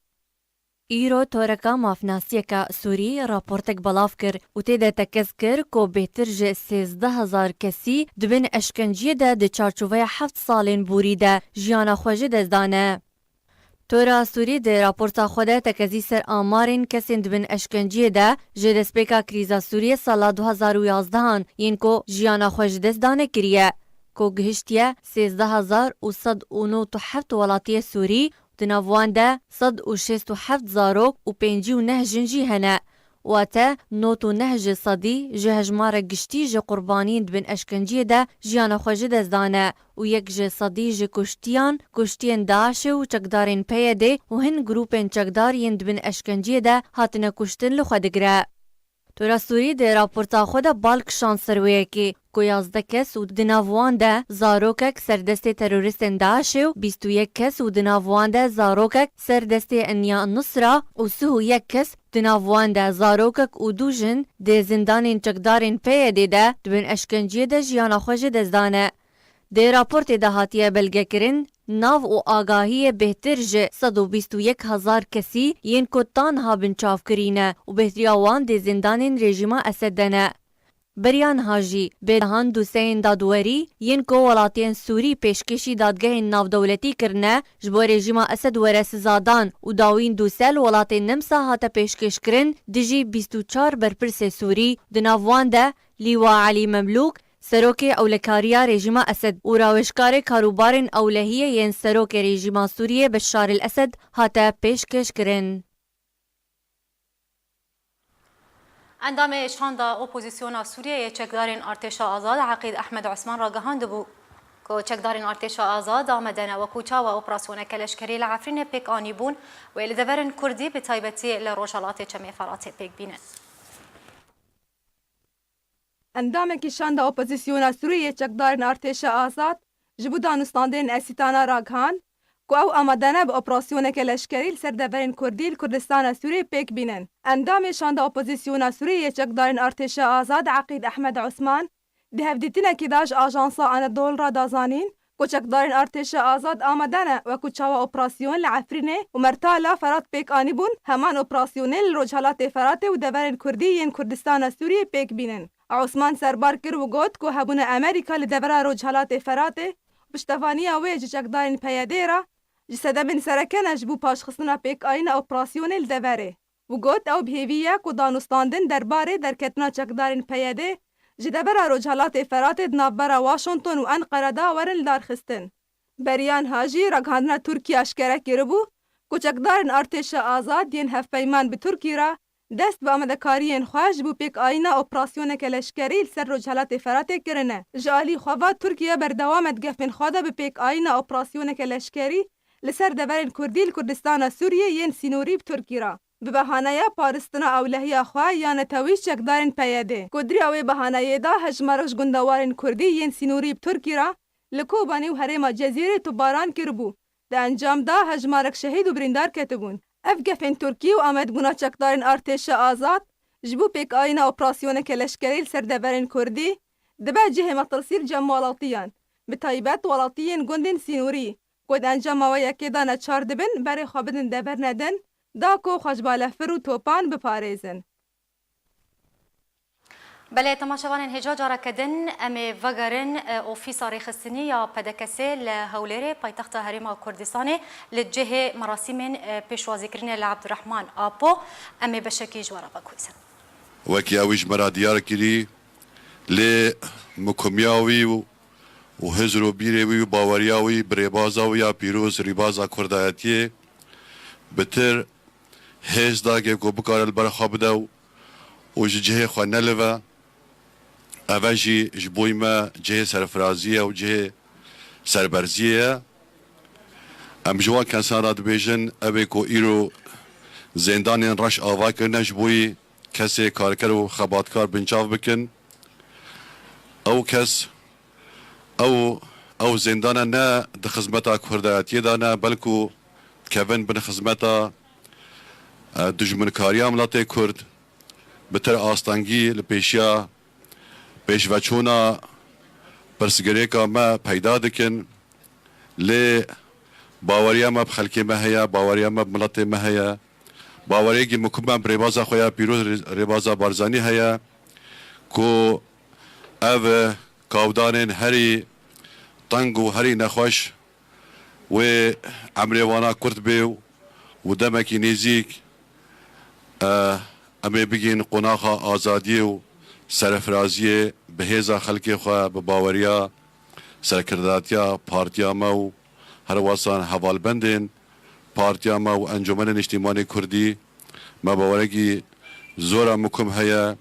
Îro toreka mafnasiyeke Sûrî raportek belav kir û tê de tekez kir ku bêhtir ji sêzdeh hezar kesî di bin eşkenciyê de di çarçoveya heft salên borî de jiyana xwe ji dest dane. Tora Sûrî di raporta xwe de tekezî ser amarên kesên di bin eşkenciyê de ji destpêka krîza Sûriyê sala du hezar û yazdehan yên ku jiyana xwe ji dest dane kiriye, ku gihiştiye sêzdeh hezar û sed û nod û heft welatiyê Sûrî, di nav wan de sed û şêst û heft zarok û pêncî û neh jin jî hene. Wate nod û neh ji sedî ji hejmara giştî ji qurbaniyên di bin eşkenciyê de jiyana xwe ji dest dane û yek ji sedî ji kuştiyan, kuştiyên DAIŞê û çekdarên PYDê û hin grûpên çekdar yên di bin eşkenciyê de hatine kuştin li xwe digire. Pêşbirêva Sûrî di raporta xwe de bal kişand ser wê yekê ku yazdeh kes û di nav wan de zarokek ser destê terorîstên DAIŞê û bîst û yek kes û di nav wan de zarokek ser destê Enya Nusra û sih û yek kes, di nav wan de zarokek û du jin, di zindanên çekdarên P Y D'ê de di bin eşkenciyê de jiyana xwe ji dest dane. Di raportê de hatiye belgekirin, nav û agahiyê bêhtir ji sed û bîst û yek hezar kesî yên ku ta niha binçavkirî ne û bêhtiriya wan di zindanên rejîma Esed de ne. Beriya niha jî bi dehan doseyên dadwerî yên ku welatiyên Sûrî pêşkêşî dadgehên navdewletî kirine, ji bo rejîma Esed were sizadan û dawîn dosye li welatên Nemsa hate pêşkêşkirin dijî bîst û çar berpirsê Sûrî, di nav wan de Lîwa Elî Memlûk, serokê ewlekariya rejîma Esed û rawêjkarê karûbarên ewlehiyê yên serokê rejîma Sûriyê Beşar el Esed hate pêşkêşkirin. Endamê Şanda Opozîsyona Sûriyeyê Çekdarên Artêşa Azad Eqîd Ehmed Osman ragihandibû ku çekdarên Artêşa Azad amade ne wekû çawa operasyoneke leşkerî li Efrînê pêk anîbûn, wê li deverên Kurdî bi taybetî li Rojhelatê Çemê Feratê pêk bînin. Endamekî Şanda Opozîsyona Sûriyeyê Çekdarên Artêşa Azad ji bo danûstandinên Esîtana ragihand ku ew amade ne bi operasyoneke leşkerî li ser deverên Kurdî li Kurdistana Sûriyê pêk bînin. Endamê Şanda Opozîsyona Sûriyeyê Çekdarên Artêşa Azad Eqîd Ehmed Osman di hevdîtinekê de ji Ajansa Anadolu re da zanîn ku çekdarên Artêşa Azad amade ne wekû çawa operasyon li Efrînê û Mertala Ferat pêk anîbûn, heman operasyonên li Rojhelatê Feratê û deverên Kurdî yên Kurdistana Sûriyê pêk bînin. Osman serbar kir û got ku hebûna Amerîka li devera Rojhelatê Feratê, piştevaniya wê ji çekdarên P Y D'ê re ji sedemên sereke ne ji bo paşxistina pêkayîna operasyonê li deverê. Û got, ew bi hêvî ye ku danûstandin derbarê derketina çekdarên P Y D'ê ji devera Rojhelatê Feratê di navbera Washington û Enqera de werin lidarxistin. Beriya niha jî ragihandina Tirkiye eşkere kiribû ku çekdarên Artêşa Azad yên hevpeyman bi Tirkî re dest bi amadekariyên xwe ji bo pêkayîna operasyoneke leşkerî li ser Rojhelatê Feratê kirine. Ji alî xwe ve Tirkiye berdewam e di gefên xwe de bi pêkayîna operasyoneke leşkerî li ser deverên Kurdî li Kurdistana Sûriyê yên sînorî bi Tirkî re. Bi behaneya paristina ewlehiya xwe ya netewî ji çekdarên P Y D'ê. Ku di riya wê behaneyê de hejmarek ji gundewarên Kurdî yên sînorî bi Tirkî re li Kobanî û herêma Cezîrê topbaran kiribû. Di encam de hejmarek şehîd û birîndar ketibûn. Ev gefên Tirkî û amadebûna çekdarên Artêşa Azad ji bo pêkayîna operasyoneke leşkerî li ser deverên Kurdî dibe cihê metirsî li cem welatiyan, bi taybet welatiyên gundên sînorî, ku di encama wê yekê de neçar dibin berê xwe bidin deverên din, da ku xwe ji balefir û topan biparêzin. Belê, temaşevanên hêja, careke din em ê vegerin, e, ofîsa rêxistinî ya P D K S'ê li Hewlêrê, paytexta Herêma Kurdistanê, li cihê merasîmên, e, pêşwazîkirinê li Abdurrahman Apo. Em ê beşekî ji we re veguhêzin. Wekî ew ji me re diyar kirî, lê mikumiya wî û, û hizr û bîrê wî û baweriya wî bi rêbaza wî ya pîroz, rêbaza kurdayetiyê, bi tir hêz dagê ku bikare li ber xwe bide û, û ji cihê xwe nelive. Eve jî ji bo me cihê serfiraziyê ye û cihê serberziyê ye. Em ji wan kesan re dibêjin, ew ê ku îro zêndanên reş ava kirine, ji bo kesê karker û xebatkar binçav bikin. Ew kes, ew, ew zêndane ne di xizmeta kurdayetiyê de ne, belku dikevin bin xizmeta, e, dijminkariya miletê Kurd, bi tir astengî li pêşiya pêşveçûna pirsgirêka me peyda dikin. Lê baweriya me bi xelkê me heye, baweriya me bi miletê me heye. Baweriyekî mukim me bi rêbaza xwe ya pîroz, rê-, rêbaza Barzanî heye ku ev kawdanên herî teng û herî nexweş wê emrê wana kurt bê û, û demekî nêzîk, e, em ê bigihîn qonaxa azadiyê û serfiraziyê bi hêza xelkê xwe, bi baweriya serkirdatiya partiya me û herwesan hevalbendên partiya me û Encûmenê Niştîmanê Kurdî. Me bawerekî zora mukim heye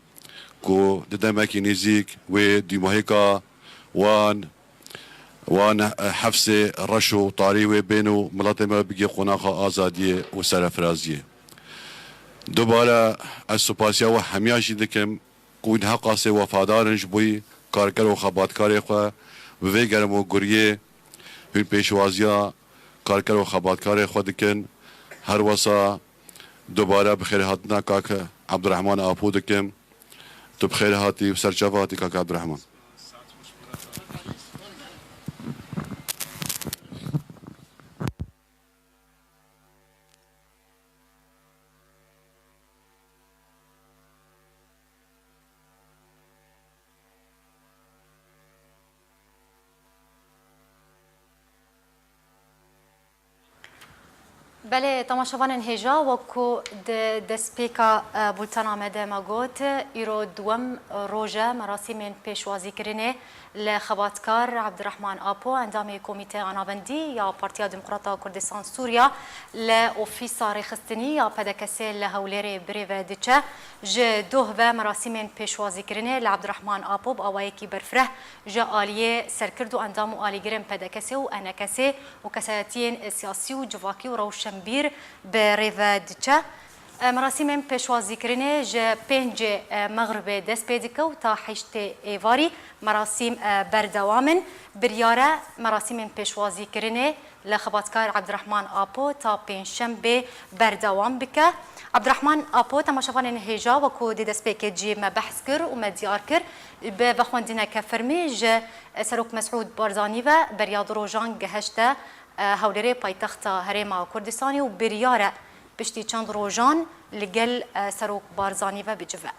ku di demekî nêzîk wê dûmahîka wan, wan hefsê reş û tarî wê bên û miletê me bigê qonaxa azadiyê û serfiraziyê. Dubare ez supasiya we hemiya jî dikim ku hûn heqasê wefadar in ji bo karker û xebatkarê xwe. Bi vê germ û guriyê hûn pêşwaziya karker û xebatkarê xwe dikin. Her wesa dubare bi xêrhatina kak Abdurrahman Apo dikim. Tu bi xêr hatî û serçava hatî kak Abdurrahman. Belê, temaşevanên hêja, wek ku di destpêka, e, bultena me de me got, îro duwem roj e merasîmên pêşwazîkirinê li xebatkar Abdurrahman Apo, endamê Komîteya Navendî ya Partiya Demokrata Kurdistan Sûriya, li ofîsa rêxistinî ya P D K S li Hewlêrê birêve diçe. Ji doh ve merasîmên pêşwazîkirinê li Abdurrahman Apo bi awayekî berfireh ji aliyê serkird û endam û alîgirên P D K S û E N K S û kesayetiyên siyasî û civakî û rewşenbîr bi rê ve diçe. Merasîmên pêşwazîkirinê ji pêncê mexribê dest pê dike û ta heştê êvarî merasîm berdewam in. Biryar e merasîmên pêşwazîkirinê li xebatkar Abdurrahman Apo ta pêncşembê berdewam bike. Abdurrahman Apo, temaşevanên hêja, wekû di destpêkê cî me behs kir û me diyar kir, bi vexwendineke fermî ji Serok Mesûd Barzanî ve beriya du rojan gehişte, e, Hewlêrê paytexta Herêma Kurdistanê û biryar e piştî çend rojan li gel, e, Serok Barzanî ve bicive.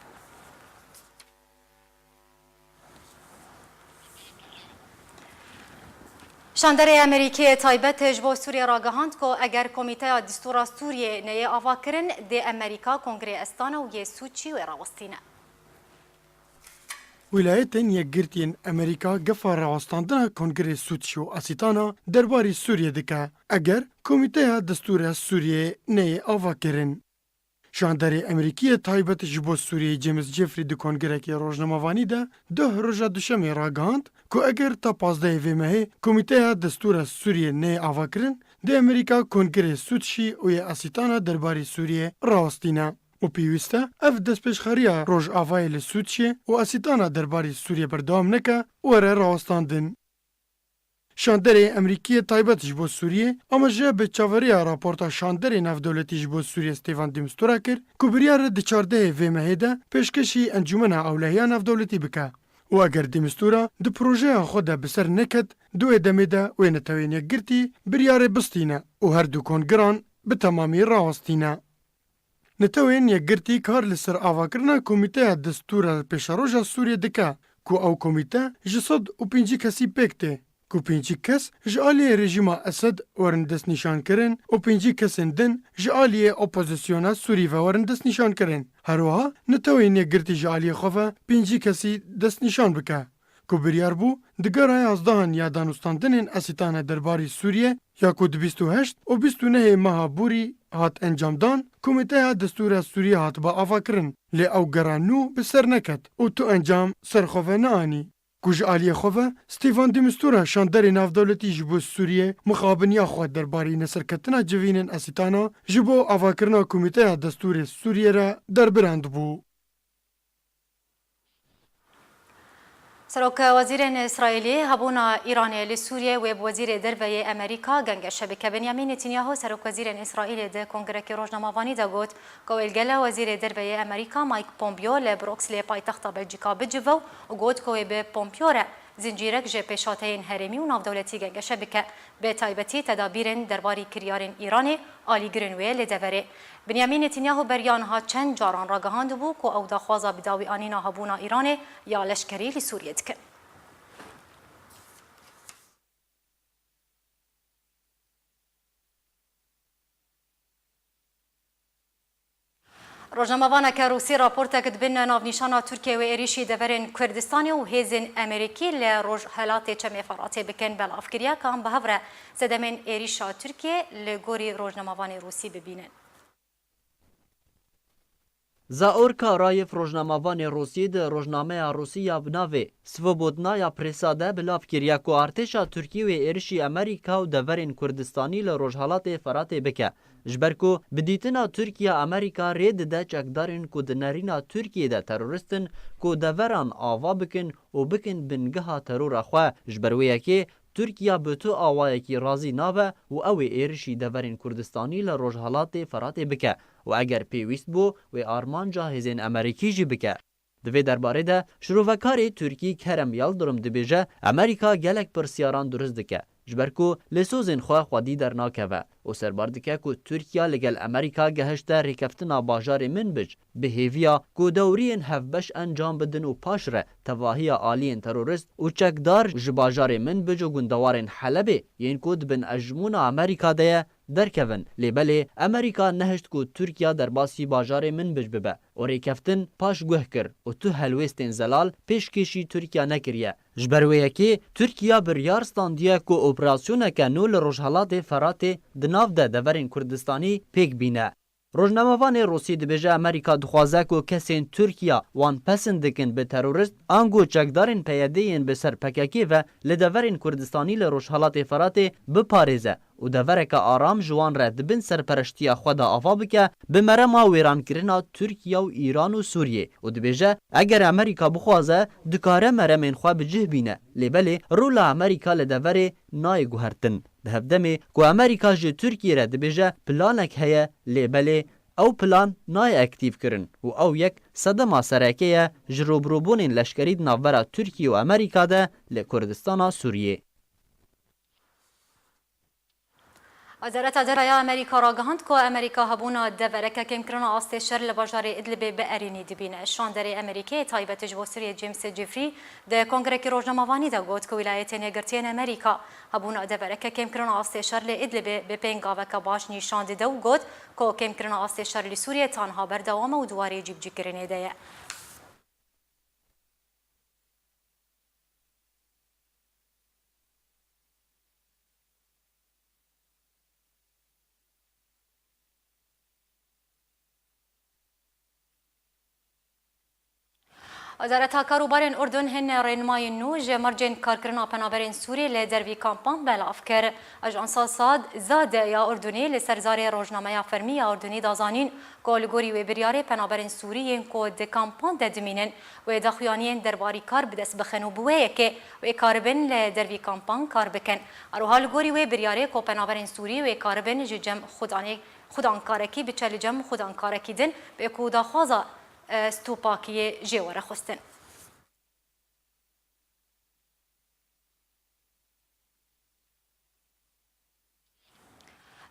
Şanderê Amerîkî yê taybet ji bo Sûriyê ragihand ku eger Komîteya Distûra Sûriyê neyê avakirin, dê Amerîka Kongrê Estana û yê Sûçî wê rawestîne. Wîlayetên Yekgirtî yên Amerîka gefa rawestandina Kongrê Sûçî û Asîtana derbarî Sûriyê dike, eger Komîteya Distûra Sûriyê neyê avakirin. Şanderê Amerîkî yê taybet ji bo Sûriyeyê James Jeffrey di kongrekê rojnamevanî de doh roja duşemê ragihand ku eger ta pazdehê vê mehê Komîteya Destûra Sûriyê neyê avakirin, dê Amerîka Kongrê Sûçî û yê Asîtana derbarî Sûriyê rawestîne û pêwîst e ev destpêşxeriya Rojavayê li Sûçiyê û Asîtana derbarî Sûriyê berdewam neke û were rawestandin. Şanderê Amerîkî yê taybet ji bo Sûriyê amaje bi çaveriya raporta şanderê navdewletî ji bo Sûriyê Stêvan de Mistura kir ku biryar e di çardehê vê mehê de pêşkêşî Encûmena Ewlehiya Navdewletî bike û eger de Mistura di projeya xwe de bi ser neket, di wê demê de wê Netewên Yekgirtî biryarê bistîne û her du kongiran bi temamî rawestîne. Netewên Yekgirtî kar li ser avakirina Komîteya Destûra Pêşeroja Sûriyê dike, ku ew komîte ji sed û pêncî kesî pêk tê, ku pêncî kes ji aliyê rejîma Esed werin destnîşankirin û pêncî kesên din ji aliyê opozisyona Sûrî ve werin destnîşankirin. Her wiha Netewên Yekgirtî ji aliyê xwe ve pêncî kesî destnîşan bike. Ku biryar bû, di gera yazdehan ya danûstandinên Esîtana derbarî Sûriyê ya ku di bîst û heşt û bîst û nehê meha borî hat encamdan, Komîteya Destûra Sûriyê hatiba avakirin, lê ew gera nû bi ser neket û tu encam ser xwe ve neanî. Ku ji aliyê xwe ve Stêvan de Mistura şanderê navdewletî ji bo Sûriyê mixabiniya xwe derbarî neserketina civînên Esîtana ji bo avakirina Komîteya Destûrê Sûriyê re derbirandibû. Serokwezîrên Îsraîlî hebûna Îranê li Sûriyê wê bi Wezîrê Derve yê Amerîka gengeşe bike. Benyamin Netanyahu, Serokwezîrên Îsraîlê di kongrekê rojnamevanî de got ku wê li gel Wezîrê Derve yê Amerîka Mike Pompeo li Brukselê paytexta Belcîka bicive û got ku wê bi Pompeo re zincîrek ji pêşhateyên herêmî û navdewletî gengeşe bike. Bi taybetî tedabîrên derbarî kiryarên Îranê alîgirên wê li deverê. Binyamin Netanyahu beriya niha çend caran ragihandibû ku ew daxwaza bidawîanîna hebûna Îranê ya leşkerî li Sûriyê dikin. Rojnamevaneke Rûsî raportek di bin navnîşana Tirkiyê wê êrîşî deverên Kurdistanê û hêzên Amerîkî li Rojhelatê Çemê Feratê bikin belav kiriye, kam bi hev re sedemên êrîşa Tirkiyê li gorî rojnamevanê Rûsî bibînin. Zaur Karayev, rojnamevanê Rûsî, di rojnameya Rûsî ya bi navê Svobodnaya Presa de belav kiriye ku artêşa Tirkî wê êrişî Amerîka û deverên Kurdistanî li Rojhelatê Feratê bike. Ji ber ku bi dîtina Tirkiye Amerîka rê dide çekdarên ku di nerîna Tirkiyê de terorist in ku deveran ava bikin û bikin bingeha terora xwe. Ji ber wê yekê Tirkiye bi tu awayekî razî nabe û ew ê êrişî deverên Kurdistanî li Rojhelatê Feratê bike û eger pêwîst bû wê armanca hêzên Amerîkî jî bike. Di vê derbarê de şirovekarê Tirkî Kerem Yildirim dibêje, Amerîka gelek pirsyaran dirust dike, ji ber ku li sozên xwe xwedî dernakeve û serbar dike ku Tirkiye li gel Amerîka gehişte rêkeftina bajarê Minbic bi hêviya ku dewriyên hevbeş encam bidin û paşre tevahiya aliyên terorist û çekdar ji bajarê Minbic û gundewarên Helebê yên ku di bin ejmûna Amerîka de ye, derkevin. Lê belê Amerîka nehişt ku Tirkiye derbasî bajarê Minbic bibe û rêkeftin paş guh kir û tu helwêstên zelal pêşkêşî Tirkiye nekiriye. Ji ber wê yekê Tirkiye biryar standiye ku operasyoneke nû li Rojhelatê Feratê di nav de deverên Kurdistanî pêk bîne. Rojnamevanê Rûsî dibêje Amerîka dixwaze ku kesên Tirkiye wan pesend dikin bi terorist, ango çekdarên P Y D yên bi ser P K K ve li deverên Kurdistanî li Rojhelatê Feratê biparêze û devereke aram ji wan re di bin serpereştiya xwe de ava bike, bi merema wêrankirina Tirkiye û Îran û Sûriyê û dibêje, eger Amerîka bixwaze, dikare meremên xwe bi cih bîne. Lê belê rola Amerîka li deverê nayê guhertin. Di hevdemê ku Amerîka ji Tirkiyê re dibêje planek heye, lê belê ew plan nayê aktîv kirin û ew yek sedema sereke ye ji rûbirûbûnên leşkerî di navbera Tirkiye û Amerîka de li Kurdistana Sûriyê. Wezareta Derve ya Amerîka ragihand ku Amerîka hebûna devereke kêmkirina astê şer li bajarê Idlibê bi erênî dibîne. Şanderê Amerîkê yê taybet ji bo Sûriyê James Jeffrey di kongrekî rojnamevanî de got ku Wîlayetên Yekgirtiyên Amerîka hebûna devereke kêmkirina astê şer li Idlibê bi pêngaveke baş nîşan dide û got ku kêmkirina astê şer li Sûriyê tanha berdewam e û di warê cîbicîkirinê de ye. Wezareta Karûbarên Urdun hin rênimayên nû ji mercên karkirina penaberên Sûrî li dervî kampan belav kir. Ajansa Sad Zade ya Urdunê li ser zarê rojnameya fermî ya Urdunê da zanîn ku li gorî wê biryarê penaberên Sûrî yên ku di kampan de dimînin wê daxuyaniyên derbarî kar bi dest bixin û bi wê yekê wê karibin li dervî kampan kar bikin. Her wiha li gorî wê biryarê ku penaberên Sûrî wê karibin ji cem xudanê, xudankarekî biçe li cem xudankarekî din, bê ku daxwaza, e, stûpakiyê jê were xwestin.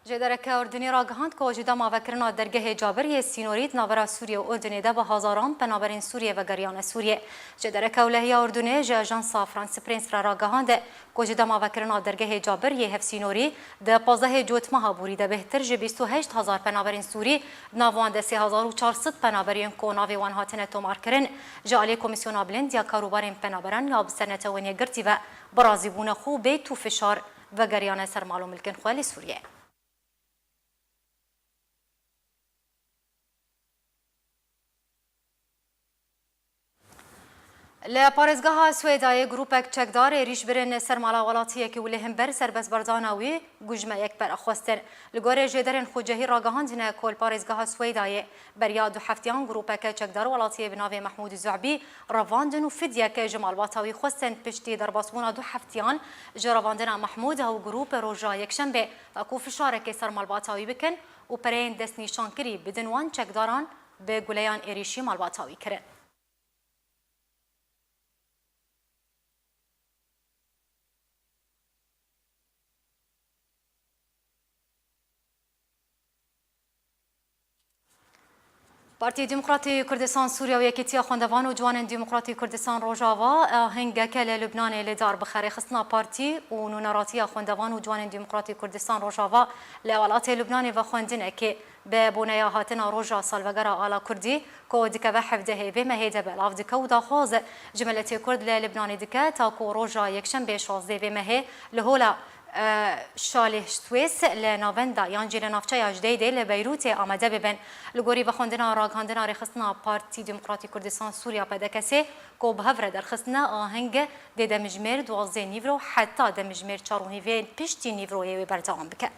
Jêdereke Urdunî ragihand ku ji dema vekirina dergehê Cabir yê sînorî di navbera Sûriyê û Urdunê de bi hezaran penaberên Sûriyê vegeriyane Sûriyê. Jêdereke ewlehiya Urdunê ji ajansa France Press re ragihande ku ji dema vekirina dergehê Cabir yê hevsînorî di pazdehê Cotmeha borî de bêhtir ji bîst û heşt hezar penaberên Sûrî, di nav wan de sê hezar û çar sed penaber yên ku navê wan hatine tomarkirin, ji alî Komîsyona Bilind ya Karûbarên Penaberan ya bi ser Netewên Yekgirtî ve bi razîbûna xwe û bê tûfişar vegeriyane ser mal û milkên xwe li Sûriyê. Li parêzgeha Swêdayê grûpek çekdar êrîş birin ser mala welatiyekî û li hember serbestberdana wî gujme yek pere xwestin. Li gorî jêderên xucehî ragihandine ku li parêzgeha Swêdayê beriya du heftiyan grûpeke çekdar welatiyê bi navê Mehmûd Zuhbî revandin û fidyeke ji malbata wî xwestin. Piştî derbasbûna du heftiyan ji revandina Mehmûd ew grûp roja Yekşembê da ku fişarekê ser malbata wî bikin û pereyên destnîşankirî bidin wan, çekdaran bi guleyan êrîşî malbata wî kirin. Partî Demokratî Kurdistan Sûriye û Yekîtiya Xwendevan û Ciwanên Demokratî Kurdistan Rojava ahengeke li Lubnanê li dar bixe. Rêxistina partî û nûneratiya Xwendevan û Ciwanên Demokratî Kurdistan Rojava li welatê Lubnanê vexwendinekê bi boneya hatina roja salvegera Ala Kurdî ku dikeve hevdehê vê mehê de belav dike û daxwaz ji miletê Kurd li Libnanê dike ta ku roja Yekşembê şazdê vê mehê li hola, e, Şalê Swês li navenda yan jî li navçeya Jdeydê li Beyrûtê amade bibin. Li gorî vexwendina ragihandina rêxistina Partî Demokratî Kurdistan Sûriya P D K S'ê ku bi hev re derxistine aheng dê demjimêr duwazdeh nîvro heta demjimêr çar û nîvê piştî nîvroyê wê berdewam bike.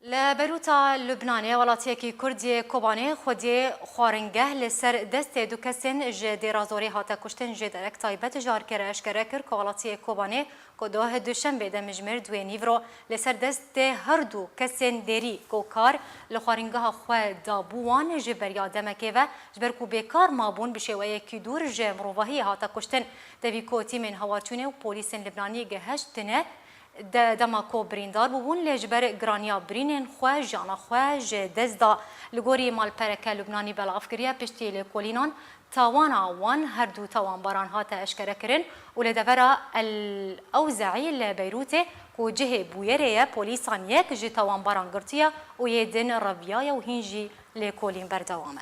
Li Beyrûta Lubnanê, welatiyekî Kurd yê Kobanê xwediyê xwaringeh li ser destê du kesên ji dêra zorê hate kuştin. Ji derek taybet ji Arkerê eşkere kir ku welatiyê Kobanê ku doh duşembê demjimêr duê nîvro li ser destê her du kesên dêrî ku kar li xwaringeha xwe dabû wan ji beriya demekê ve, ji ber ku bêkar mabûn, bi şêweyekî dûr ji mirovahiyê hate kuştin. Tevî ku tîmên hawaçûnê û polîsên Libnanî gihiştine de dema ku birîndar bûbûn, lê ji ber giraniya birînên xwe jiyana xwe ji dest da. Li gorî malpereke Lubnanî belav kiriye, piştî lêkolînan tawana wan her du tawanbaran hate eşkerekirin û li devera El Ewzeî li Beyrûtê ku cihê bûyerê ye, polîsan yek ji tawanbaran girtiye û yê din reviyaye û hîn jî lêkolîn berdewam e.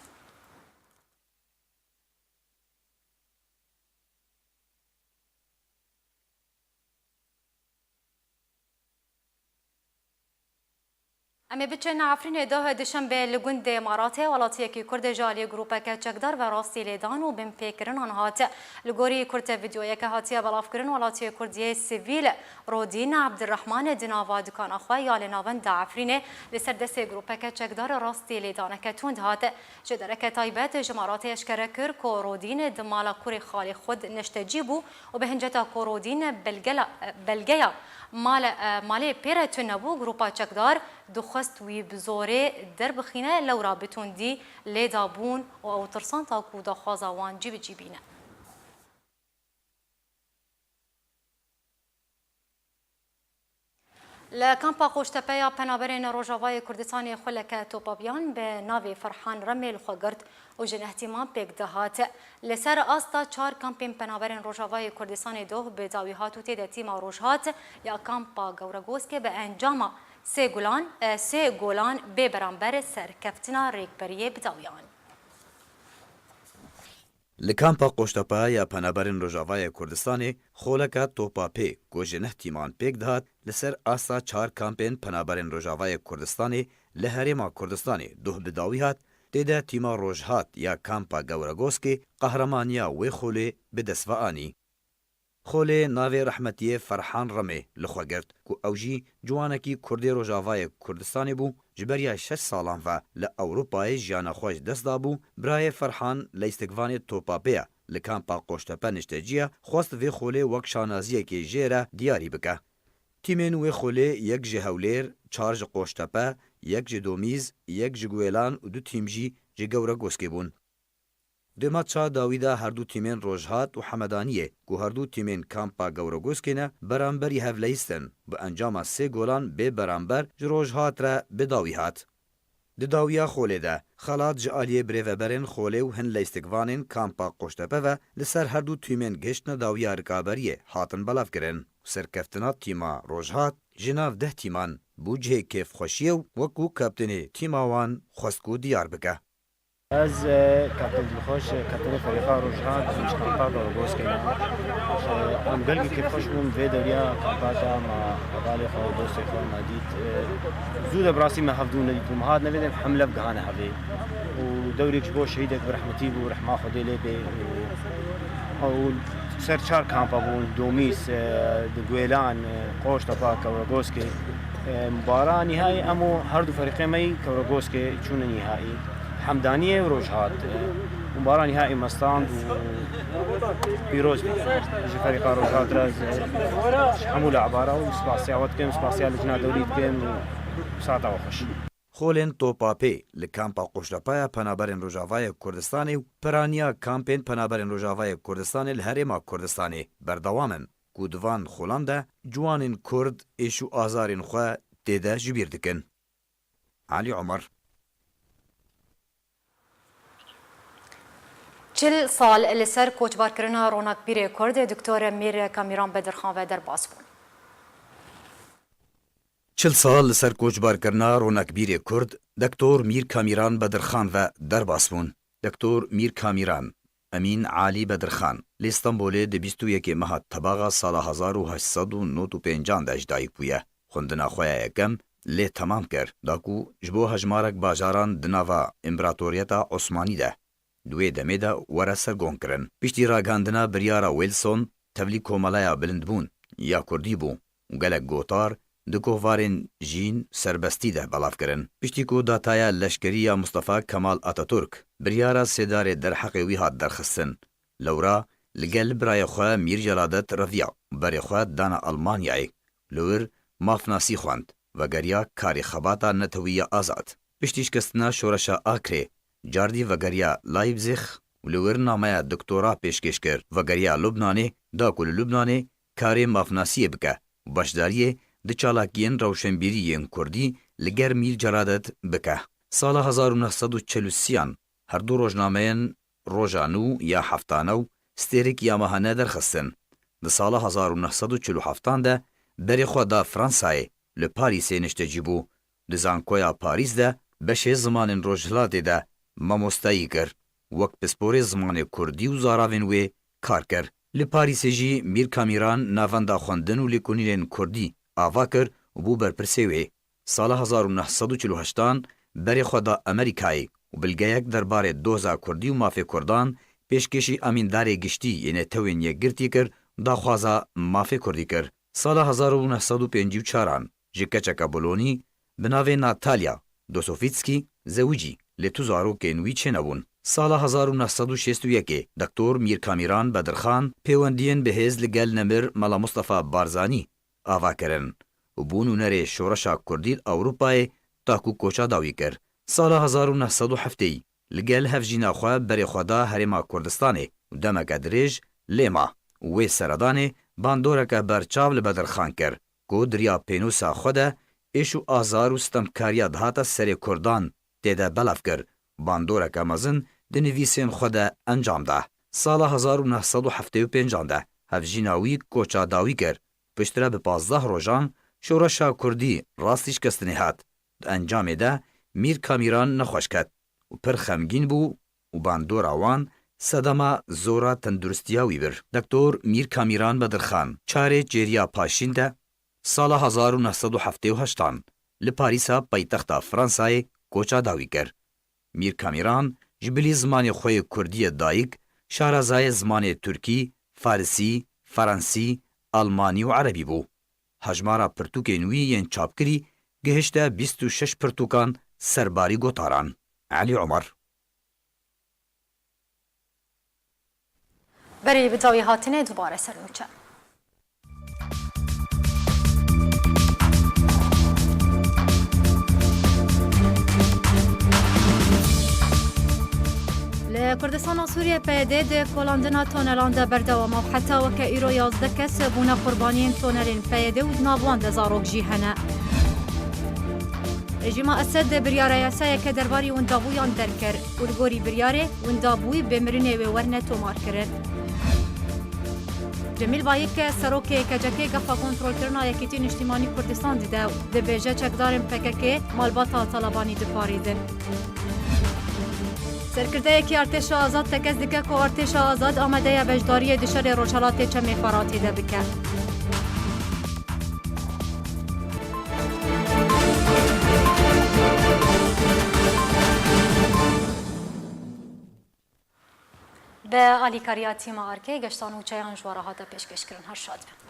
Em ê biçin Efrînê. Doh duşembê li gundê Maratê welatiyekî Kurd ji aliyê grûpeke çekdar ve rastî lêdan û binpêkirinan hat. Li gorî kurte vîdeoyeke hatiye belavkirin, welatiyê Kurd yê sivîl Rodîn Ebdirrehman di nava dukana xwe ya li navenda Efrînê li ser destê grûpeke çekdar rastî lêdaneke tund hat. Ji dereke taybet ji Maratê eşkere kir ku Rodîn di mala kurê xalê xwe de niştecî bû û bi hinceta ku Rodîn belgela-, belgeya male-, malê pê re tune bû, grûpa çekdar dixwest wî bi zorê derbixîne, lewra bi tundî lê dabûn û ew tirsand ku daxwaza wan cî bi cî bîne. Li kampa Qoştepe ya Penaberên Rojavayê Kurdistanê xuleke topabiyan bi navê Ferhan Remê li xwe girt û ji neh tîman pêk dihat. Li ser asta çar kampên Penaberên Rojavayê Kurdistanê doh bi dawî hat û tê de tîma Rojhat ya kampa Gewregoskê bi encama sê gulan, e, sê golan bê beramber serkeftina rêkberiyê bi dawî anî. Li kampa Qoştepe ya Penaberên Rojavayê Kurdistanê xoleke topa pê ku ji neh tîman pêk dihat, li ser asta çar kampên Penaberên Rojavayê Kurdistanê li Herêma Kurdistanê doh bi dawî hat, tê de tîma Rojhat ya kampa Gewregoskê qehremaniya wê xolê bi dest ve anî. Xolê navê rehmetiyê Ferhan Remê li xwe girt ku ew jî ciwanekî Kurdê Rojavayê Kurdistanê bû, ji beriya şeş salan ve li Ewropayê jiyana xwe ji dest dabû. Birayê Ferhan leystikvanê topa pê ye, li kampa Qoştepe niştecî ye, xwest vê xolê wek şanaziyekê jê re diyarî bike. Tîmên wê xolê yek ji Hewlêr, çar ji Qoştepe, yek ji Domîz, yek ji Guêlan û du tîm jî ji Gewregoskê bûn. Dêma çar dawî de her du tîmên Rojhat û Hemedaniyê ku her du tîmên kampa Gewregoskê ne, beramberî hev leyistin, bi encama sê golan bê beramber ji Rojhat re bi dawî hat. Di dawiya xolê de, xelat ji aliyê birêveberên xolê û hin leystikvanên kampa Qoştepe ve li ser her du tîmên gihiştine dawiya rikaberiyê hatin belavkirin û serkeftina tîma Rojhat ji nav deh tîman bû cihê kêfxweşiyê û wekû kaptênê tîma wan xwest ku diyar bike. Ez, e, kaptên dilxweş, e, kaptênê ferîqa Rojhat, ji kampa Gewregoskê ne. E, em gelkî kêfxweş bûn vê dewriya kampa te, me hevalê xwe û dostê xwe me dît. E, zû de bi rastî me hevdû nedîtbû. Me hat nevê de hemlev gihane hevê. Û dewrêk ji bo şehîdek bi rehmetî bû, rehma Xwedê lê bê. Û, û ser çar kampa bûn, Domîs, e, di Guêlan, e, Qoştepe, Gewregoskê. E, mubara nîhayî em û her du ferîqê me yî Gewregoskê çûne nîhayî. Hemdaniyê û Rojhat, e, mubara nîhayî me stand û pîroz bî. Ji ferîqa Rojhat re ez, e, ji hemû le'bara û spasiya we dikim, spasiya lijna dewrî dikim û saeta we xweş. Xolên topapê li kampa Qoştepe ya Penaberên Rojavayê Kurdistanê û piraniya kampên Penaberên Rojavayê Kurdistanê li Herêma Kurdistanê berdewam in ku di van xolan de ciwanên Kurd êş û azarên xwe tê de ji bîr dikin. Elî Omer. Çil sal li ser koçbarkirina ronakbîrê Kurd, Doktor Mîr Kamîran Bedirxan ve derbas bûn. Çil sal li ser koçbarkirina ronakbîrê Kurd, Doktor Mîr Kamîran Bedirxan ve derbas bûn. Doktor Mîr Kamîran, Emîn Alî Bedirxan, li Stenbolê di bîst û yekê meha Tebaxa sala hezar û heşt sed û nod û pêncan de ji dayik bûye. Xwendina xwe ya yekem lê temam kir, da ku ji bo hejmarek bajaran di nava Împaratoriyeta Osmanî de, di wê demê de were sergonkirin. Piştî ragihandina biryara Wilson, tevlî Komeleya Bilindbûn ya Kurdî bû û gelek gotar di kovarên jîn serbestî de belav kirin. Piştî ku dataya leşkerî ya Mustafa Kemal Ataturk biryara sêdarê derheqê wî hat derxistin, lewra li gel birayê xwe Mîr Celadet reviya û berê xwe dana Almanyayê. Li wir mafnasî xwend, vegeriya karê xebata netewî ya azad. Piştî şikestina şoreşa Akrê, cardî vegeriya Leipzig û li wir nameya doktora pêşkêş kir. Vegeriya Lubnanê da ku li Lubnanê karê mafnasiyê bike û beşdariyê di çalakiyên rewşenbîrî yên kurdî li ger Mîr Celadet bike. Sala hezar û neh sed û çel û sêyan her du rojnameyên Roja Nû ya Heftane û Stêrek ya Mehane derxistin. Di sala hezar û neh sed û çil û heftan de berê xwe da Fransayê, li Parîsê niştecî bû. Di Zankoya Parîs de beşê zimanên Rojhilatê de mamostayî kir. Wek pisporê zimanê kurdî û zaravên wê kar kir. Li Parîsê jî Mîr Kamîran navenda xwendin û lêkolînên kurdî ava kir û bû berpirsê wê. Sala hezar û neh sed û çil û heştan berê xwe da Amerîkayê û bilgeyek derbarê doza kurdî û mafê kurdan pêşkêşî Amîndarê Giştî yê Netewên Yekgirtî kir, daxwaza mafê kurdî kir. Sala hezar û neh sed û pêncî û çaran ji keçeke Bolonî bi navê Natalya Dosovitskî zewicî, lê tu zarokên wî çênebûn. Sala hezar û neh sed û şêst û yekê Doktor Mîr Kamîran Bedirxan pêwendiyên bihêz li gel nemir Mela Mustafa Barzanî ava kirin û bû nûnerê şoreşa kurdî li Ewropayê ta ku koça dawî kir. Sala hezar û neh sed û heftê li gel hevjîna xwe berê xwe da Herêma Kurdistanê û demeke dirêj lê ma û wê seredanê bandoreke berçav li Bedirxan kir ku di riya pênûsa xwe de êş û azar û sitemkariya dihate serê kurdan tê de belav kir, bandoreke mezin di nivîsên xwe de encam da. Sala hezar û neh sed û heftê û pêncan de hevjîna wî koça dawî kir. Piştre bi pazdeh rojan şoreşa kurdî rastî şikestinê hat. Di encamê de Mîr Kamîran nexweş ket û pir xemgîn bû û bandora wan sedema zora tenduristiya wî bir. Doktor Mîr Kamîran Bedirxan çarê çêriya paşîn de sala hezar û neh sed û heftê û heştan li Parîsa paytexta Fransayê koça dawî kir. Mîr Kamîran ji bilî zimanê xwe yê kurdî yê dayik, şarazayê zimanê tirkî, farisî, fransî, almanî û erebî bû. Hejmara pirtûkên wî yên çapkirî gihişte bîst û şeş pirtûkan serbarî gotaran. Elî Omer. Berî bi dawî hatinê dubare ser nûçe. Li Kurdistana Sûriyê P Y D di kolandina tonelan de berdewam e û heta weke îro yazdeh kes bûne qurbaniyên tonelên P Y D û di nav wan de zarok jî hene. Rejîma Esed biryara yasayeke derbarî windabûyan derkir û li gorî biryarê windabûyî bê mirinê wê werne tomarkirin. Cemîl Bayik, serokê K C K gefa kontrolkirina Yekîtî Niştîmanî Kurdistan dide û dibêje çekdarên P K K malbata Talebanî diparêzin. Serkirdeyekî Artêşa Azad tekez dike ku Artêşa Azad amade ye beşdariyê di şerê Rojhelatê Çemê Feratê de bike. Bi alîkariya tîma Arkê, geşta nûçeyan ji we re hate pêşkêşkirin. Her şad bin.